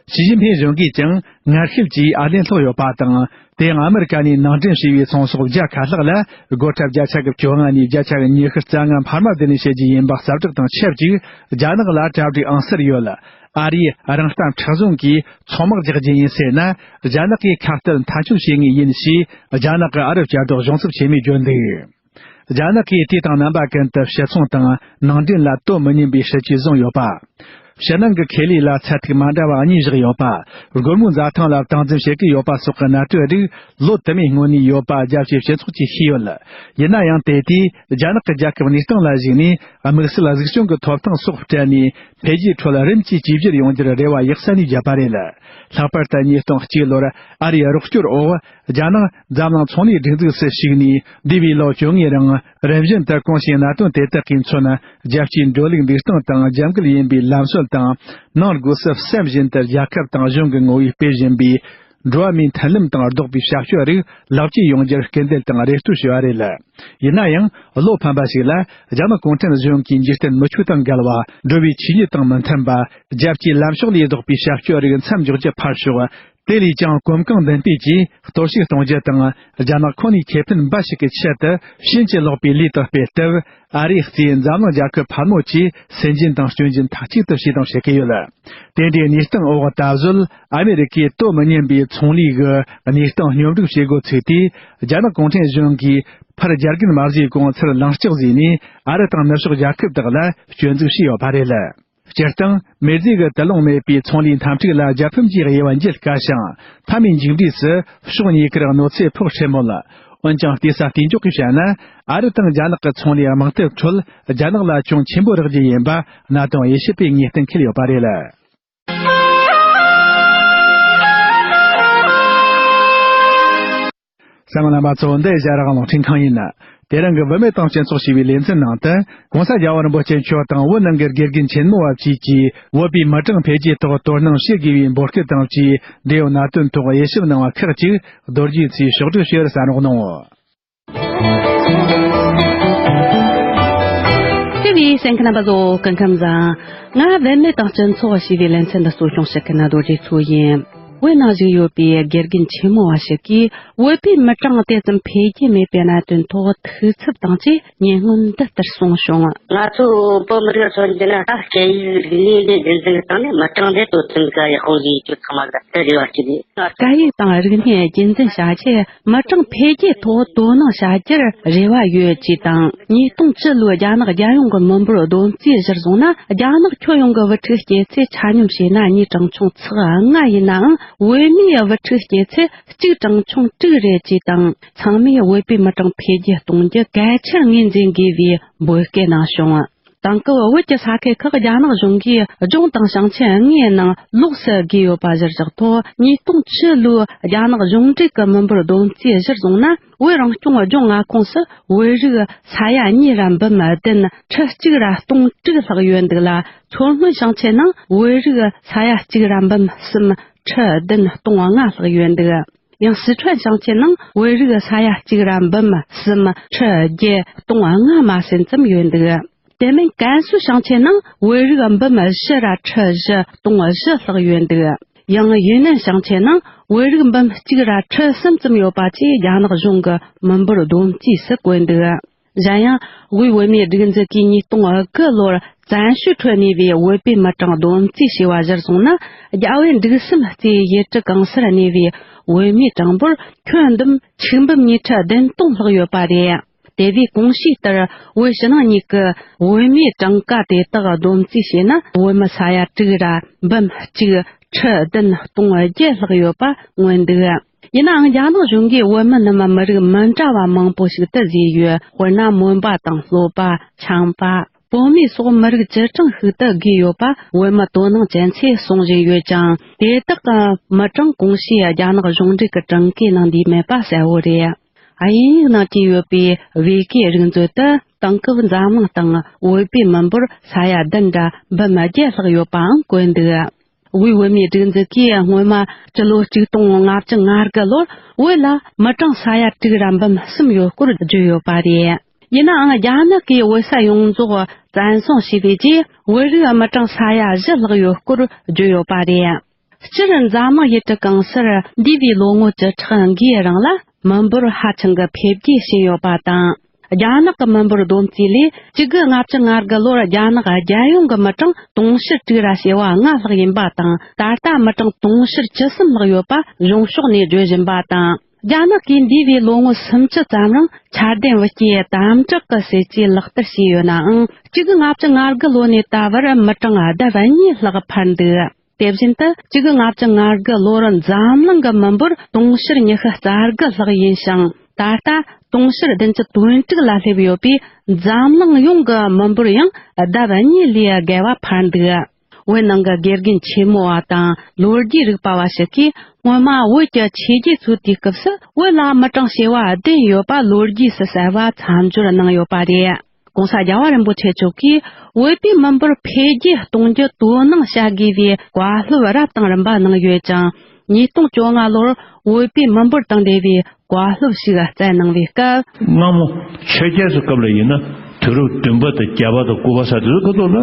ཞི་ཅིན་ཕིང་གཞུང་གིས་ཀྱང་ངར་ཤེད་ཀྱིས་ཨ་ལན་སློག་ཡོད་པ་དང་། དེ་ཡང་ཨ་མི་རི་ཀ་ནས་ནང་འདྲེན་བྱས་པའི་ཚོང་ཟོག་བརྒྱ་ཁ་ལྷག་ལ་སྒོ་ཁྲལ་བརྒྱ་ཆ་གི་བཅོ་ལྔ་ནས་བརྒྱ་ཆ་གི་ཉི་ཤུ་རྩ་ལྔ་འཕར་མ་བསྡུ་ལེན་བྱེད་རྒྱུ་ཡིན་པ་གསལ་བསྒྲགས་དང་ཆབས་ཅིག་རྒྱ་ནག་ལ་གྲ་སྒྲིག་ཨང་གསར་ཡོད། ཨ་རིའི་རང་བརྟེན་མཁྲེགས་བཟུང་གིས་ཚོང་དམག་རྒྱག་རྒྱུ་ཡིན་ཟེར་ན། རྒྱ་ནག་གིས་ཁ་གཏད་མཐའ་འཁྱོངས་བྱེད་ངེས་ཡིན་ཞེས་རྒྱ་ནག་གི་ཨ་རི་བཅའ་སྡོད་གཞུང་ཚབ་ཆེན་མོས་བརྗོད་འདུག་རྒྱ་ནག་གིས་དུས་དང་རྣམ་པ་ཀུན་ཏུ་ཕྱི་ཚོང་དང་ནང་འདྲེན་ལ་དོ་མི་མཉམ་པའི་སྲིད་ཇུས་བཟུང་ཡོད་པ། ཕྱི་ནང་གི་ཁེ་ལས་ལ་ཚད་ཐིག་མ་འདྲ་བ་གཉིས་བཞག་ཡོད་པ། སྒོར་མོའི་འཛའ་ཐང་ལ་སྟངས་འཛིན་བྱེད་ཀྱི་ཡོད་པ་སོགས་ཀྱི་གནད་དོན་རིགས་ལོ་དུ་མའི་སྔོན་ནས་ཡོད་པ་རྒྱ་ཆེའི་སྤྱི་ཚོགས་ཀྱིས་ཤེས་ཡོད། ཡིན་ན་ཡང་དེ་དུས་རྒྱ་ནག་གི་རྒྱལ་ཁབ་གནས་སྟངས་ལ་གཞིགས་ནས་དམིགས་བསལ་གཟིགས་སྐྱོང་གི་ཐོབ་ཐང་སོགས་སྤྲད་ནས་འཕེལ་རྒྱས་ཁྲོད་རིམ་གྱིས་བཅོས་བསྒྱུར་ཡོང་རྒྱུར་རེ་བ་ཡག་ས་ནས་བརྒྱབ་པ་རེད། ལྷག་པར་དུ་ཉིས་སྟོང་གཅིག་ལོར་ཨ་རིའི་རོགས་སྐྱོར་འོག་རྒྱ་ནག་འཛམ་གླིང་ཚོང་ལས་སྒྲིག་འཛུགས་སུ་ཞུགས་ནས་འདས་པའི་ལོ་བཅོ་ལྔའི་རིང་རིམ་བཞིན་དུ་གོང་ཞུས་གནད་དོན་དེ་དག་གི་མཚོན་རྒྱལ་སྤྱིའི་འགྲོ་ལུགས་འདུག་སྟངས་དང་རྒྱབ་འགལ་ཡིན་པའི་ལམ་སྲོལ་དང་། ནང་སྒོས་སུ་སེམས་བཞིན་དུ་རྒྱལ་ཁབ་དང་གཞུང་གི་ངོ་བོས་སྤེལ་བཞིན་པའི་འགྲོ་བ་མིའི་མཐུན་ལམ་དང་ལྡོག་པའི་བྱ་སྤྱོད་རིགས་ལེགས་བཅོས་ཡོང་རྒྱུར་སྐུལ་འདེད་དང་རེ་ལྟོས་བྱས་པ་རེད། ཡིན་ན་ཡང་བློ་ཕམ་པ་ཞིག་ལ། རྒྱ་ནག་གུང་ཁྲན་གཞུང་གིས་འཇིག་རྟེན་མི་ཆོས་དང་འགལ་བ། འགྲོ་བའི་ཆོས་ཉིད་དང་མི་མཐུན་པ། རྒྱལ་སྤྱིའི་ལམ་ཕྱོགས་ལས་ལྡོག་པའི་བྱ་སྤྱོད་རིགས་མཚམས་འཇོག་རྒྱུ་ཕར་ཞོག་དེ་ལས་ཀྱང་གོམ་གང་མདུན་སྤོས་ཀྱིས་གཏོར་བཤིག་གཏོང་རྒྱུ་དང་། རྒྱ་ནག་ཁོ་ནའི་ཁེ་ཕན་འབའ་ཞིག་གི་ཆེད་དུ་ཕྱིན་ཅི་ལོག་པའི་ལས་དག་སྤེལ་སྟབས། ཨ་རིས་གཙོས་འཛམ་གླིང་རྒྱལ་ཁབ་ཕལ་མོ་ཆེས་སུན་འབྱིན་དང་སྐྱོན་འབྱིན་མཐའ་གཅིག་ཏུ་བྱས་དང་བྱེད་ཀྱི་ཡོད། དེ་འདྲའི་གནས་སྟངས་འོག་ད་གཟོད་ཨ་མེ་རི་ཀས་དོ་མི་མཉམ་པའི་ཚོང་ལས་ཀྱི་གནས་སྟངས་སྙོམས་སྒྲིག་བྱེད་འགོ་ཚུགས་དུས། རྒྱ་ནག་གུང་ཁྲན་གཞུང་གིས་ཕར་རྒྱ་རྒན་མ་བཟོས་གོང་ཚུར་ལངས་སྐྱག་བཟོས་ནས་ཨ་རི་དང་ནུབ་ཕྱོགས་རྒྱལ་ཁབ་དག་ལ་སྐྱོན་འཛུགས་བྱས་ཡོད་པ་རེད། སྤྱིར་བཏང་མི་རྫས་ཀྱི་དུ་ལོང་མེད་པའི་ཚོང་ལས་འཐབ་འཁྲུག་ལ་རྒྱལ་ཕམ་གྱི་དབྱེ་བ་འབྱེད་དཀའ་ཞིང་། མཐའ་མའི་མཇུག་འབྲས་སུ་ཕྱོགས་གཉིས་ཀར་གནོད་འཚེ་ཕོག་སྲིད་མོད། འོན་ཀྱང་བལྟས་ས་བལྟས་འཇོག་གིས་བཤད་ན། ཨ་རི་དང་རྒྱ་ནག་གི་ཚོང་ལས་དམག་འཐབ་ཁྲོད་རྒྱ་ནག་ལ་གྱོང་ཆེན་པོ་རག་རྒྱུ་ཡིན་པ་གནད་དོན་དབྱེ་ཞིབ་པས་ངེས་གཏན་འཁེལ་ཡོད་པ་རེད། གསན་མཁན་རྣམ་པ་ཚོ། འདི་ཞྭ་རང་རླུང་འཕྲིན་ཁང་ཡིན། དེ་རིང་གི་བུད་མེད་དང་སྤྱི་ཚོགས་ཞེས་པའི་ལེ་ཚན་ནང་དུ། ྋགོང་ས་རྒྱལ་བ་རིན་པོ་ཆེ་མཆོག་དང་བོད་ནང་གི་དགེ་རྒན་ཆེན་མོ་བ་བཅས་ཀྱིས་བོད་པའི་མི་གྲངས་འཕེལ་རྒྱས་ཐོག་དོ་སྣང་བྱེད་དགོས་པའི་འབོད་སྐུལ་དང་བཅས། འབྲེལ་ཡོད་གནད་དོན་ཐོག་དབྱེ་ཞིབ་གནང་བ་ཁག་ཅིག་རྡོ་རྗེ་མཚོས་ཕྱོགས་བསྒྲིགས་ཞུ་བར་གསན་རོགས་གནང་། དེ་བས་གསན་མཁན་རྣམ་པ་ཚོ་སྐུ་ཁམས་བཟང་། ང་བུད་མེད་དང་སྤྱི་ཚོགས་ཞེས་པའི་ལེ་ཚན་འདི་གཙོ་སྐྱོང་བྱེད་མཁན་རྡོ་རྗེ་མཚོ་ཡིན། བོད་ནང་བཞུགས་ཡོད་པའི་དགེ་རྒན་ཆེན་མོ་བ་ཞིག་གིས་བོད་པའི་མི་གྲངས་དེ་ཙམ་འཕེལ་རྒྱས་མེད་པའི་གནད་དོན་ཐོག་ཐུགས་འཚབ་དང་བཅས་ཉེ་སྔོན་འདི་ལྟར་གསུངས་བྱུང་། ང་ཚོ་བོད་མི་རིགས་མཚོན་རྒྱུ་ན། ད་སྐད་ཡིག་རིག་གནས་འདི་རྒྱུན་འཛིན་གྱི་སྟེང་ནས་མི་གྲངས་འདི་དོ་ཚན་ག་ཡག་པོ་ཟིག་ཅིག་ཚང་མ་ལ་དེ་རེ་བ་བྱེད་ནས། སྐད་ཡིག་དང་རིག་གནས་རྒྱུན་འཛིན་བྱ་ཆེད་མི་གྲངས་འཕེལ་རྒྱས་ཐོག་དོ་སྣང་བྱ་རྒྱུར་རེ་བ་ཡོད་ཅེས་དང་། ཉིས་སྟོང་བཅུ་ལོའི་རྒྱ་ནག་རྒྱལ་ཡོངས་ཀྱི་མི་འབོར་བསྡོམས་རྩིས་གཞིར་བཟུང་ན། རྒྱ་ནག་ཁྱོན་ཡོངས་ཀྱི་བུ་ཕྲུག་སྐྱེས་ཚེས་ཆ་སྙོམས་བྱས་ན་གཉིས་གྲངས་ཆུང་ཚགས་ལྔ་ཡིན་ནའང་། བོད་མིའི་བུ་ཕྲུག་སྐྱེས་ཚེས་གཅིག་གྲངས་ཆུང་དྲུག་རེད་ཅེས་དང་། ཚང་མས་བོད་པའི་མི་གྲངས་འཕེལ་རྒྱས་གཏོང་རྒྱུ་གལ་ཆེར་ངོས་འཛིན་དགོས་པའི་འབོད་སྐུལ་གནང་བྱུང་། དེང་སྐབས་བོད་ཀྱི་ས་ཁུལ་ཁག་རྒྱ་ནག་གཞུང་གིས་ལྗོངས་དང་ཞིང་ཆེན་ལྔའི་ནང་ལོགས་སུ་བསྡུས་ཡོད་པ་གཞིར་བཞག་ཐོག་ཉིས་སྟོང་བཅུ་ལོའི་རྒྱ་ནག་གཞུང་འབྲེལ་གྱི་མི་འབོར་བསྡོམས་རྩིས་གཞིར་བཟུང་ན། བོད་རང་སྐྱོང་ལྗོངས་མངའ་ཁོངས་སུ་བོད་རིགས་ས་ཡ་གཉིས་ར་འབུམ་བདུན། ཁྲི་གཅིག་ར་སྟོང་དྲུག་ལྷག་ཡོད་འདུག་ལ། མཚོ་སྔོན་ཞིང་ཆེན་ནང་བོད་རིགས་ས་ཡ་གཅིག་ར་འབུམ་གསུམ། ཁྲི་བདུན་སྟོང་ལྔ་ལྷག་ཡོད་འདུག་ཡང་སི་ཁྲོན་ཞིང་ཆེན་ནང་བོད་རིགས་ས་ཡ་གཅིག་ར་འབུམ་གསུམ་ཁྲི་བརྒྱད་སྟོང་ལྔ་མ་ཟིན་ཙམ་ཡོད་འདུག། དེ་མིན་ཀན་སུའུ་ཞིང་ཆེན་ནང་བོད་རིགས་འབུམ་བཞི་ར་ཁྲི་བཞི་སྟོང་བཞི་ལྷག་ཡོད་འདུག། ཡང་ཡུན་ནན་ཞིང་ཆེན་ནང་བོད་རིགས་འབུམ་གཅིག་ར་ཁྲི་གསུམ་ཙམ་ཡོད་པ་བཅས་རྒྱ་ནག་གཞུང་གི་མི་འབོར་བསྡོམས་རྩིས་སུ་བཀོད་འདུག། གཞན་ཡང་དབུས་བོད་མིའི་སྒྲིག་འཛུགས་ཀྱིས་ཉིས་སྟོང་དགུ་ལོར་བཙན་བྱོལ་ཁྲོད་གནས་པའི་བོད་པའི་མི་གྲངས་བསྡོམས་རྩིས་བྱས་པ་གཞིར་བཟུང་ན། རྒྱ་བལ་འབྲུག་གསུམ་གཙོས་ཡུལ་གྲུ་གང་སར་གནས་པའི་བོད་མིའི་གྲངས་འབོར་ཁྱོན་བསྡོམས་ཆིག་འབུམ་ཉིས་ཁྲི་བདུན་སྟོང་ལྷག་ཡོད་པ་རེད། དེ་བས་གོང་ཞུས་ལྟར་བོད་ཕྱི་ནང་གཉིས་ཀྱི་བོད་མིའི་གྲངས་ཀ་དེ་དག་བསྡོམས་རྩིས་བྱས་ན། བོད་མི་ས་ཡ་དྲུག་ར་འབུམ་གཅིག་ཁྲི་བདུན་སྟོང་བརྒྱད་ལྷག་ཡོད་པ་མངོན་འདུག། ཡིན་ནའང་རྒྱ་ནག་གཞུང་གིས་བོད་མི་རྣམས་མི་རིགས་མི་འདྲ་བ་མང་པོ་ཞིག་ཏུ་བཟོས་ཡོད། དཔེར་ན་མོན་པ་དང་ལྷོ་པ། ཆམ་པ། བོད་མི་སོགས་མི་རིགས་བཅུ་གྲངས་ཤིག་ཏུ་བགོས་ཡོད་པ་བོད་མི་དོ་སྣང་ཅན་ཚོས་གསུང་བཞིན་ཡོད་ཅིང་། དེ་དག་གི་མི་གྲངས་གོང་ཞུས་རྒྱ་ནག་གཞུང་འབྲེལ་གྱི་གྲངས་ཀའི་ནང་འདུས་མེད་པ་གསལ་བོ་རེད། དབྱིན་ཡིག་ནང་བྲིས་ཡོད་པའི་ཝི་ཀི་རིག་མཛོད་དུ་དེང་སྐབས་འཛམ་གླིང་སྟེང་བོད་པའི་མི་འབོར་ས་ཡ་བདུན་ར་འབུམ་བརྒྱད་ལྷག་ཡོད་པའང་བཀོད་འདུག། དབུས་བོད་མིའི་སྒྲིག་འཛུགས་ཀྱིས་སྔོན་མ་སྤྱི་ལོ་ཆིག་སྟོང་ལྔ་བརྒྱ་ང་དགུ་ལོར་བོད་ལ་མི་གྲངས་ས་ཡ་དྲུག་ར་འབུམ་གསུམ་ཡོད་སྐོར་བརྗོད་ཡོད་པ་རེད། ཡིན་ནའང་རྒྱ་ནག་གིས་བོད་ས་ཡོངས་རྫོགས་བཙན་བཟུང་བྱས་པའི་རྗེས་བོད་རིགས་མི་གྲངས་ས་ཡ་བཞི་ལྷག་ཡོད་སྐོར་བརྗོད་ཡོད་པ་རེད། སྤྱིར་འཛམ་གླིང་ཡུལ་གྲུ་གང་སར་འདས་པའི་ལོ་ངོ་བཅུ་ཕྲག་འགའི་རིང་ལ་མི་འབོར་ཧ་ཅང་གི་འཕེལ་རྒྱས་ཕྱིན་ཡོད་པ་དང་། རྒྱ་ནག་གི་མི་འབོར་བསྡོམས་རྩིས་ལས་ཆིག་སྟོང་དགུ་བརྒྱ་ང་དགུ་ལོར་རྒྱ་ནག་རྒྱལ་ཡོངས་ཀྱི་མི་གྲངས་དུང་ཕྱུར་དྲུག་ར་བྱེ་བ་ལྔ་ལྷག་ཡིན་པ་དང་། ད་ལྟ་མི་གྲངས་དུང་ཕྱུར་བཅུ་གསུམ་ལྷག་ཡོད་པ་གཞུང་ཕྱོགས་ནས་བརྗོད་བཞིན་པ་དང་། རྒྱ་ནག་གིས་འདས་པའི་ལོ་ངོ་སུམ་ཅུ་ཙམ་རིང་འཆར་ལྡན་བུ་སྐྱེས་དམ་དྲག་གི་སྲིད་ཇུས་ལག་བསྟར་བྱས་ཡོད་ནའང་། ཆིག་སྟོང་དགུ་བརྒྱ་ང་དགུ་ལོ་ནས་ད་བར་མི་གྲངས་ལྡབ་གཉིས་ལྷག་འཕར་འདུག། དེ་བཞིན་དུ་ཆིག་སྟོང་དགུ་བརྒྱ་ང་དགུ་ལོར་འཛམ་གླིང་གི་མི་འབོར་དུང་ཕྱུར་ཉི་ཤུ་རྩ་དགུ་ལྷག་ཡིན་ཞིང་། ད་ལྟ་དུང་ཕྱུར་བདུན་ཅུ་དོན་དྲུག་ལ་སླེབས་ཡོད་པས། འཛམ་གླིང་ཡོངས་ཀྱི་མི་འབོར་ཡང་ལྡབ་གཉིས་ལས་བརྒལ་བ་འཕར་འདུག། བོད་ནང་གི་དགེ་རྒན་ཆེན་མོ་བ་དང་ལོ་རྒྱུས་རིག་པ་བ་ཞིག་གིས། སྔོན་མ་བོད་ཀྱི་ཆོས་རྒྱལ་ཚོའི་དུས་སྐབས་སུ་བོད་ལ་མི་གྲངས་བྱེ་བ་བདུན་ཡོད་པ་ལོ་རྒྱུས་སུ་གསལ་བ་མཚམས་སྦྱོར་གནང་ཡོད་པ་རེད། ༸གོང་ས་རྒྱལ་བ་རིན་པོ་ཆེ་མཆོག་གིས་བོད་པའི་མི་འབོར་འཕེལ་རྒྱས་གཏོང་རྒྱུ་དོ་སྣང་བྱ་དགོས་པའི་བཀའ་སློབ་རབ་དང་རིམ་པ་གནང་ཡོད་ཅིང་། ཉིས་སྟོང་བཅོ་ལྔ་ལོར་བོད་པའི་མི་འབོར་དང་འབྲེལ་བའི་བཀའ་སློབ་ཞིག་བསྩལ་གནང་བའི་སྐབས། སྔ་མོ་ཆོས་རྒྱལ་ཚོའི་སྐབས་ལ་ཡིན་ན་དུས་རབས་བདུན་པ་དང་བརྒྱད་པ་དང་དགུ་པ་ས་དེ་ཚོའི་ཁ་ཐོག་ལ་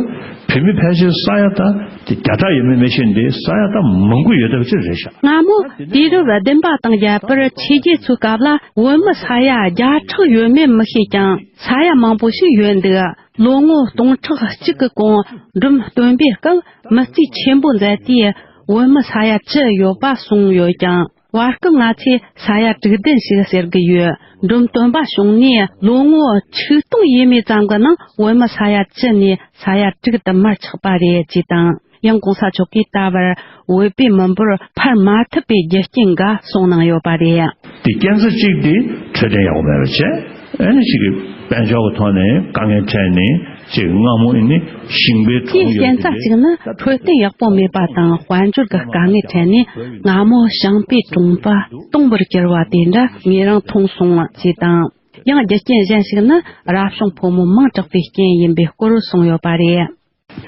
བོད་མི་ཕལ་ཆེར་ས་ཡ་དང་དེ་བརྒྱ་ཕྲག་ཡོད་མེད་མི་ཤེས་འདི་ས་ཡ་དང་མང་པོ་ཡོད་པ་ཅིག་རེད་ཤག། སྔ་མོ་དུས་རབས་བདུན་པ་དང་བརྒྱད་པར་ཆོས་རྒྱལ་ཚོའི་སྐབས་ལ་བོད་མི་ས་ཡ་བརྒྱ་ཕྲག་ཡོད་མེད་མི་ཤེས་ཀྱང་། ས་ཡ་མང་པོ་ཞིག་ཡོད་འདུག། ལོ་ངོ་སྟོང་ཕྲག་གཅིག་གི་གོང་འབྲོམ་སྟོན་པའི་སྐབས་མི་རྩིས་ཆེན་པོ་མཛད་དུས་བོད་མི་ས་ཡ་བཅུ་ཡོད་པ་གསུངས་ཡོད་ཀྱང་། བར་སྐབས་ང་ཚོས་ས་ཡ་དྲུག་བདུན་ཞིག་ཟེར་གྱི་ཡོད། འབྲོམ་སྟོན་པ་བྱུང་ནས་ལོ་ངོ་ཆིག་སྟོང་ཡས་མས་ཙམ་གྱི་ནང་བོད་མི་ས་ཡ་བཅུ་ནས་ས་ཡ་དྲུག་ཏུ་མར་ཆག་པ་རེད་ཅེས་དང་། ཡང་གོང་ས་མཆོག་གིས་ད་བར་བོད་པའི་མི་འབོར་འཕར་མ་ཐུབ་པའི་རྒྱུ་རྐྱེན་འགའ་གསུངས་གནང་ཡོད་པ་རེད། དེ་རྐྱེན་རྩ་གཅིག་དེ་འཕྲོད་བསྟེན་ཡག་པོ་མེད་པ་བྱས། ཨ་ནི་གཅིག་གི་དཔལ་འབྱོར་གྱི་ཐོག་ནས་དཀའ་ངལ་འཕྲད་ནས་གཅིག་སྔ་མོ་ཨ་ནི་ཞིང་པའི་དེའི་གྲོང་ཡོད་རྐྱེན་རྩ་གཅིག་ནི་འཕྲོད་བསྟེན་ཡག་པོ་མེད་པ་དང་དཔལ་འབྱོར་གྱི་དཀའ་ངལ་འཕྲད་ནས་སྔ་མོ་ཞིང་པའི་གྲོང་པ་སྟོང་པར་གྱུར་བ་དེ་འདྲ་ངེད་རང་མཐོང་སོང་ཞེས་དང་། ཡང་རྒྱུ་རྐྱེན་གཞན་ཞིག་ནི་རབ་བྱུང་ཕོ་མོ་མང་དྲགས་པའི་རྐྱེན་ཡིན་པའི་སྐོར་གསུངས་ཡོད་པ་རེད།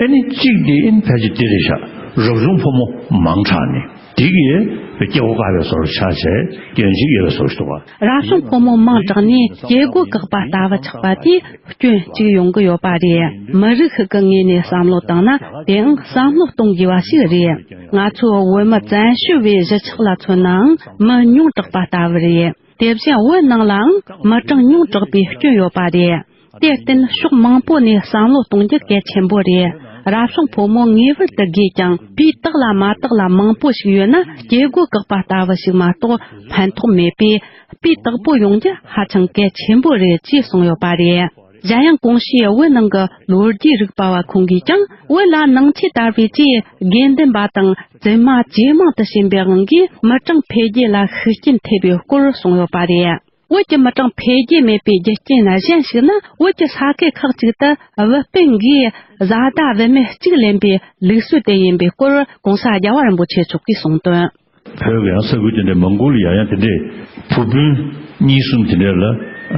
ཨ་ནི་གཅིག་དེ་ཨིན་ཕལ་ཆེར་དེ་རེད་ཤག། རབ་བྱུང་ཕོ་མོ་མང་དྲགས་ནས་དེ་གིས་སྐྱེ་སྒོ་བཀག་པའི་བཟོ་འདྲ་ཆགས་བྱས་སྐྱོན་ཅིག་ཡོད་པའི་བཟོ་འདྲ་འདུག་བ། རབ་བྱུང་ཕོ་མོ་མང་དྲགས་ནས་སྐྱེ་སྒོ་བཀག་པ་ལྟ་བུ་ཆགས་པ་དེ་སྐྱོན་གཅིག་ཡོང་གི་ཡོད་པ་རེད། མི་རིགས་ཤིག་གི་ངོས་ནས་བསམ་བློ་བཏང་ན་དེའང་བསམ་བློ་གཏོང་དགོས་པ་ཞིག་རེད། ང་ཚོ་བོད་མི་བཙན་བྱོལ་བའི་གཞིས་ཆགས་ལ་མཚོན་ནའང་མི་ཉུང་དྲགས་པ་ལྟ་བུ་རེད། དེ་བཞིན་བོད་ནང་ལའང་མི་གྲངས་ཉུང་དྲགས་པའི་སྐྱོན་ཡོད་པ་རེད། དེར་བརྟེན་ཕྱོགས་མང་པོ་ནས་བསམ་བློ་གཏོང་རྒྱུ་གལ་ཆེན་པོ་རེད། རབ་བྱུང་ཕོ་མོ་ངེས་པར་དུ་དགོས་ཀྱང་། སྤུས་དག་ལ་མ་དག་ལ་མང་པོ་ཞིག་ཡོད་ན་སྐྱེ་སྒོ་བཀག་པ་ལྟ་བུ་ཞིག་མ་གཏོགས་ཕན་ཐོགས་མེད་པས། སྤུས་དག་པོ་ཡོང་རྒྱུ་ཧ་ཅང་གལ་ཆེན་པོ་རེད་ཅེས་གསུངས་ཡོད་པ་རེད། གཞན་ཡང་གོང་ཞུས་བོད་ནང་གི་ལོ་རྒྱུས་རིག་པ་བ་ཁོང་གིས་ཀྱང་བོད་ལ་ནང་ཆོས་དར་བའི་རྗེས་དགེ་འདུན་པ་དང་བཙུན་མ་ཇེ་མང་དུ་ཕྱིན་པའི་དབང་གིས་མི་གྲངས་འཕེལ་རྒྱས་ལ་ཤུགས་རྐྱེན་ཐེབས་པའི་སྐོར་གསུངས་ཡོད་པ་རེད། བོད་ཀྱི་མི་གྲངས་འཕེལ་རྒྱས་མེད་པའི་རྒྱུ་རྐྱེན་གཞན་ཞིག་ནི། བོད་ཀྱི་ས་ཁུལ་ཁག་ཅིག་ཏུ་བུ་སྤུན་འགས་བཟའ་ཟླ་བུད་མེད་གཅིག་ལེན་པའི་ལུགས་སྲོལ་དེ་ཡིན་པའི་སྐོར་༸གོང་ས་རྒྱལ་བ་རིན་པོ་ཆེ་མཆོག་གིས་གསུངས་དོན། བོད་ཀྱི་ཡང་ས་ཁུལ་དེ་འདྲའི་མང་པོ་ལ་ཡང་ཡང་དེ་འདྲའི་བུ་སྤུན་གཉིས་གསུམ་དེ་འདྲ་ལ་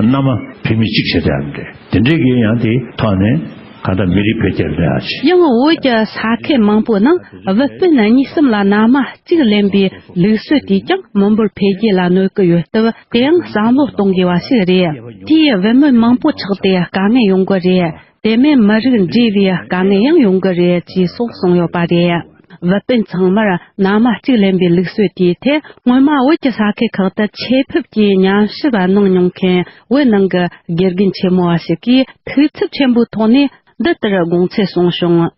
མནའ་མ་བུད་མེད་གཅིག་བྱས་ཏེ་ཡང་འདྲ་དེ་འདྲའི་གི་ཡང་དེ་ཐོག་ནས། གང་ལྟར་མི་རིགས་བོད་ཀྱི་རེད་ཨ་ཅེ། ཡང་བོད་ཀྱི་ས་ཁུལ་མང་པོའི་ནང་བུ་སྤུན་གཉིས་གསུམ་ལ་མནའ་མ་གཅིག་ལེན་པའི་ལུགས་སྲོལ་དེས་ཀྱང་མི་འབོར་འཕེལ་རྒྱས་ལ་གནོད་ཀྱི་ཡོད་སྟབས། དེ་ཡང་བསམ་བློ་གཏོང་དགོས་པ་ཞིག་རེད། དེས་བུད་མེད་མང་པོ་ཆགས་ཏེ་དཀའ་ངལ་ཡོང་གི་རེད། དེ་མིན་མི་རིགས་འབྲེལ་བའི་དཀའ་ངལ་ཡང་ཡོང་གི་རེད་ཅེས་སོགས་གསུངས་ཡོད་པ་རེད། བུ་སྤུན་ཚང་མར་མནའ་མ་གཅིག་ལེན་པའི་ལུགས་སྲོལ་དེའི་ཐད། སྔོན་མ་བོད་ཀྱི་ས་ཁུལ་ཁག་ཏུ་ཆེད་ཕེབས་ཀྱིས་ཉམས་ཞིབ་གནང་མྱོང་མཁན་བོད་ནང་གི་དགེ་རྒན་ཆེན་མོ་བ་ཞིག་གིས་ཐུགས་འཚབ་ཆེན་པོའི་ཐོག་ནས་འདི་ལྟར་དགོངས་ཚུལ་གསུངས་བྱུང་།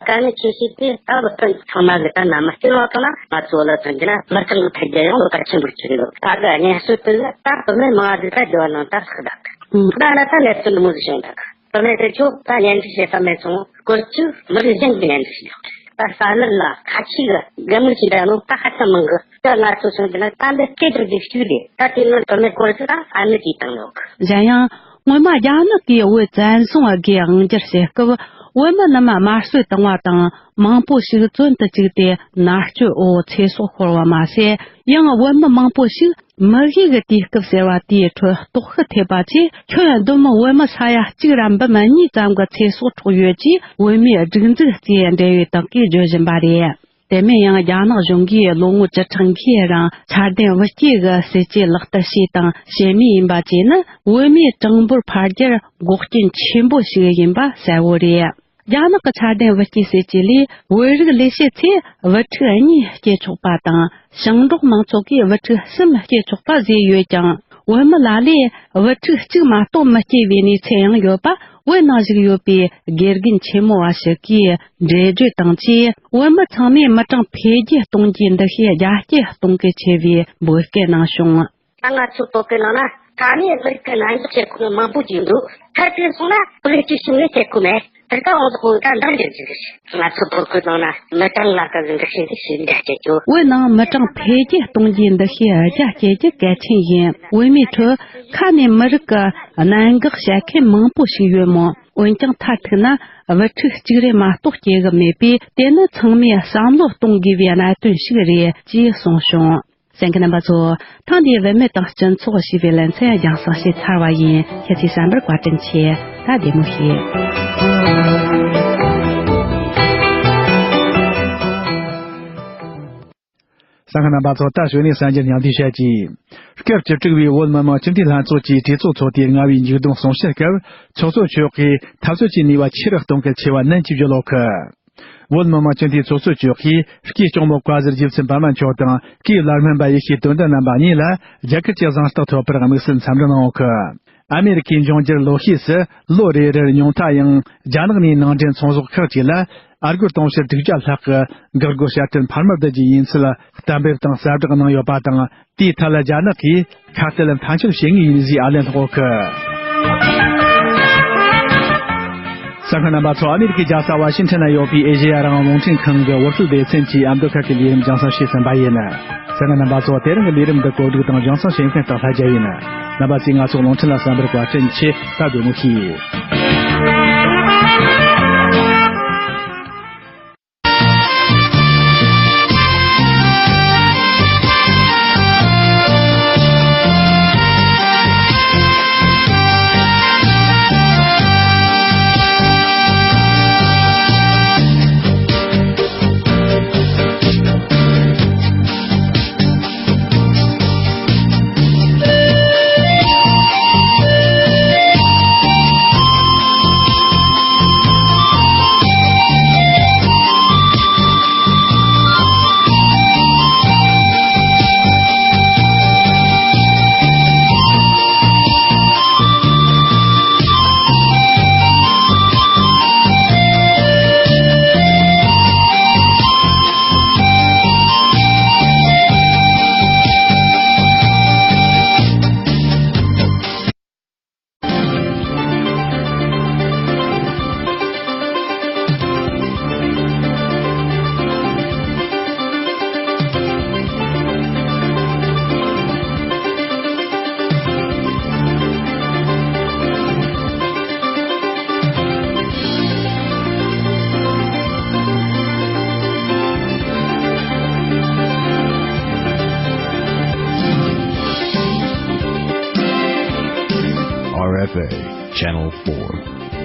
དཀའ་ངལ་ཆེ་ཤོས་དེ་ད་བུ་སྤུན་ཚང་མ་གི་ད་མནའ་མ་གཅིག་ལེན་ཐུབ་ན། ང་ཚོ་ལ་མཚོན་རྒྱུ་ན་མི་གྲངས་འཕེལ་རྒྱས་ཡང་ལོག་པ་ཆེན་པོ་ཆགས་ཡོད། ད་གི་གཉེན་སྲོལ་དེ་ལ་ད་བུད་མེད་མང་ང་ཟིག་ད་རྒྱ་བ་ནང་ད་ལྷག་ད་གི། ད་ན་ད་གནས་ཚུལ་མོ་ཟིག་བྱུང་ད་གི། བུད་མེད་དེ་ཚོ་ད་གཉེན་སྒྲིག་བྱེད་ས་མེད་སོང་། སྐོར་ཚོས་མི་རིགས་གཞན་གྱི་གཉེན་སྒྲིག་བྱེད། ད་ས་གནས་ལ་ཁ་ཆེ་གི་རྒན་མོ་ཆེ་འདྲ་ནོ་ད་ཧ་ཅང་མང་གི། ད་ང་ཚོ་སོང་གི་ན་ད་འདི་སྐད་ཆ་འདི་ཞུས་ཏེ། ད་དེ་ནི་བུད་མེད་སྐོར་ཚོས་ད་ས་གནས་དེའི་སྟེང་ནོ། གཞན་ཡང་། སྔོན་མ་རྒྱ་ནག་གིས་བོད་བཙན་བཟུང་སྒོས་དབང་སྒྱུར་བྱེད་སྐབས། བོད་མི་རྣམས་དམར་གསོད་བཏང་བ་དང་། མང་པོ་ཞིག་བཙོན་དུ་བཅུག་སྟེ་མནར་གཅོད་འོག་ཚེ་སྲོག་ཤོར་བ་མ་ཟད། ཡང་བོད་མི་མང་པོ་ཞིག་མི་གཤིས་ཀྱི་དུས་སྐབས་ཟེར་བ་དེའི་ཁྲོད་ལྟོགས་ཤི་ཐེབས་པ་བཅས། ཁྱོན་བསྡོམས་བོད་མི་ས་ཡ་གཅིག་ར་འབུམ་གཉིས་ཙམ་གྱི་ཚེ་སྲོག་འཕྲོག་ཡོད་ཅེས་བོད་མིའི་སྒྲིག་འཛུགས་ཀྱི་འབྲེལ་ཡོད་དག་གིས་བརྗོད་བཞིན་པ་རེད། དེ་མིན་ཡང་རྒྱ་ནག་གཞུང་གིས་ལོ་ངོ་བཅུ་ཕྲག་འགའི་རིང་ཚད་ལྡན་བུ་སྐྱེས་ཀྱི་སྲིད་ཇུས་ལག་བསྟར་བྱས་དང་བྱེད་མུས་ཡིན་པ་བཅས་ནི། བོད་མིའི་གྲངས་འབོར་འཕར་རྒྱུར་འགོག་རྐྱེན་ཆེན་པོ་ཞིག་ཡིན་པ་གསལ་བོ་རེད། རྒྱ་ནག་གི་ཚད་ལྡན་བུ་སྐྱེས་སྲིད་ཇུས་ལས། བོད་རིགས་ལས་བྱེད་ཚོས་བུ་ཕྲུག་གཉིས་སྐྱེ་ཆོག་པ་དང་། ཞིང་འབྲོག་མང་ཚོགས་ཀྱིས་བུ་ཕྲུག་གསུམ་སྐྱེ་ཆོག་པ་བཟོས་ཡོད་ཀྱང་། བོད་མི་ལ་ལས་བུ་ཕྲུག་གཅིག་མ་གཏོགས་མི་སྐྱེ་བའི་གནས་ཚུལ་ཡང་ཡོད་པ། བོད་ནང་བཞུགས་ཡོད་པའི་དགེ་རྒན་ཆེན་མོ་བ་ཞིག་གིས་འགྲེལ་བརྗོད་དང་བཅས། བོད་མི་ཚང་མས་མི་གྲངས་འཕེལ་རྒྱས་གཏོང་རྒྱུའི་འདུ་ཤེས་རྒྱ་སྐྱེད་གཏོང་གལ་ཆེ་བའི་འབོད་སྐུལ་གནང་བྱུང་། ད་ང་ཚོའི་བོད་སྐད་ནང་ན། ས་གནས་མི་རིགས་ཀྱི་གནས་འཇགས་བྱེད་དགོས་མཁན་མང་པོ་ཅིག་འདུག་མཐར་གཏུགས་སོང་ན་བོད་རིགས་སྤྱི་བྱིངས་ནས་བྱེད་དགོས་མེད། དེ་ལྟ་འོང་དུ་ཀུན་ཀྱང་འདང་རྒྱག་རྒྱུ་རེད། ང་ཚོ་བོད་ཁུལ་ནང་ན་མི་གྲངས་ལ་དཀའ་བའི་འདུ་ཤེས་འདི་ཞིག་རྒྱ་སྐྱེད་རྒྱུ། བོད་ནང་མི་གྲངས་འཕེལ་རྒྱས་གཏོང་རྒྱུའི་འདུ་ཤེས་རྒྱ་སྐྱེད་རྒྱུ་གལ་ཆེན་ཡིན། བོད་མིའི་ཁྲོད་ཁ་ནས་མི་རིགས་ཀྱི་གནད་འགག་བཤད་མཁན་མང་པོ་ཞིག་ཡོད་མོད། འོན་ཀྱང་མཐར་ཐུག་ན་བུ་ཕྲུག་གཅིག་རེ་མ་གཏོགས་སྐྱེ་གི་མེད་པས། དེ་ནི་ཚང་མས་བསམ་བློ་གཏོང་དགོས་པའི་གནད་དོན་ཞིག་རེད་ཅེས་གསུངས་བྱུང་། གསན་མཁན་རྣམ་པ་ཚོ། ཐེངས་འདིའི་བུད་མེད་དང་སྤྱི་ཚོགས་ཞེས་པའི་ལེ་ཚན་རྒྱང་སྲིང་བྱས་ཚར་བ་ཡིན། ཁྱེད་ཚོས་གསན་པར་བཀའ་དྲིན་ཆེ། ད་བདེ་མོ་བྱོས། གསན་མཁན་རྣམ་པ་ཚོ། ད་གཞུག་ནས་གསར་འགྱུར་ཉམས་བསྡུས་བྱ་རྒྱུ། སྐབས་བཅུ་དྲུག་པའི་བོད་མི་མང་སྤྱི་འཐུས་ལྷན་ཚོགས་ཀྱི་གྲོས་ཚོགས་ཚོགས་དུས་ལྔ་པའི་མཇུག་བསྡོམས་གསུང་བཤད་སྐབས། ཚོགས་གཙོ་མཆོག་གིས་འཐབ་རྩོད་ཀྱི་ནུས་པ་ཆེ་རུ་གཏོང་གལ་ཆེ་བ་ནན་གྱིས་བརྗོད་ཡོད་གི། བོད་མི་མང་སྤྱི་འཐུས་ཚོགས་གཙོ་མཆོག་གིས་སྐུའི་གཅུང་མོ་བཀའ་ཟུར་རྗེ་བཙུན་པདྨ་མཆོག་དང་། སྐུའི་བླ་སྨན་པ་ཡེ་ཤེས་དོན་ལྡན་རྣམ་པ་གཉིས་ལ་རྒྱ་གར་གྱི་གཟེངས་རྟགས་ཐོབ་པར་དམིགས་བསལ་འཚམས་འདྲི་གནང་ཡོད་གི། ཨ་མེ་རི་ཁའི་འབྱུང་འགྱུར་ལོ་ཤས་སུ་ལོ་རེ་རེར་ཉུང་མཐའ་ཡང་རྒྱ་ནག་ནས་ནང་འདྲེན་ཚོང་ཟོག་ཁག་ཅིག་ལ་ཨ་སྒོར་དུང་ཕྱུར་དྲུག་བརྒྱ་ལྷག་གི་འགག་སྒོ་ཞབས་བརྟན་འཕར་མ་བསྡུ་རྒྱུའི་ཡིན་ཚུལ་གཏན་འབེབས་དང་གསལ་བསྒྲགས་གནང་ཡོད་པ་དང་། དེའི་ཐད་ལ་རྒྱ་ནག་གིས་ཁ་གཏད་མཐའ་འཁྱོལ་བྱེད་ངེས་ཡིན་ཞེས་ཨ་ལན་སློག་ཡོད་གི། གསན་མཁན་རྣམ་པ་ཚོ། ཨ་མེ་རི་ཁའི་རྒྱལ་ས་ཝ་ཤིང་ཊོན་ན་ཡོད་པའི་ཨེ་ཤེ་ཡ་རང་དབང་རླུང་འཕྲིན་ཁང་གི་ཝོར་ཁྲུལ་སྡེ་ཚན་གྱིས་ཨ་མདོ་ཁ་ཁའི་ལས་རིམ་རྒྱང་སྲིང་བྱས་ཟིན་པ་ཡིན། གསན་མཁན་རྣམ་པ་ཚོ། དེ་རིང་གི་ལས་རིམ་འདི་གོ་སྒྲིག་དང་རྒྱང་སྲིང་བྱེད་མཁན་སྟག་ལྷ་རྒྱལ་ཡིན། རྣམ་པ་ཚོས་ང་ཚོའི་རླུང་འཕྲིན་ལ་གསན་པར་བཀའ་དྲིན་ཆེ། ད་བདེ་མོ་བྱོས། R F A, Channel four.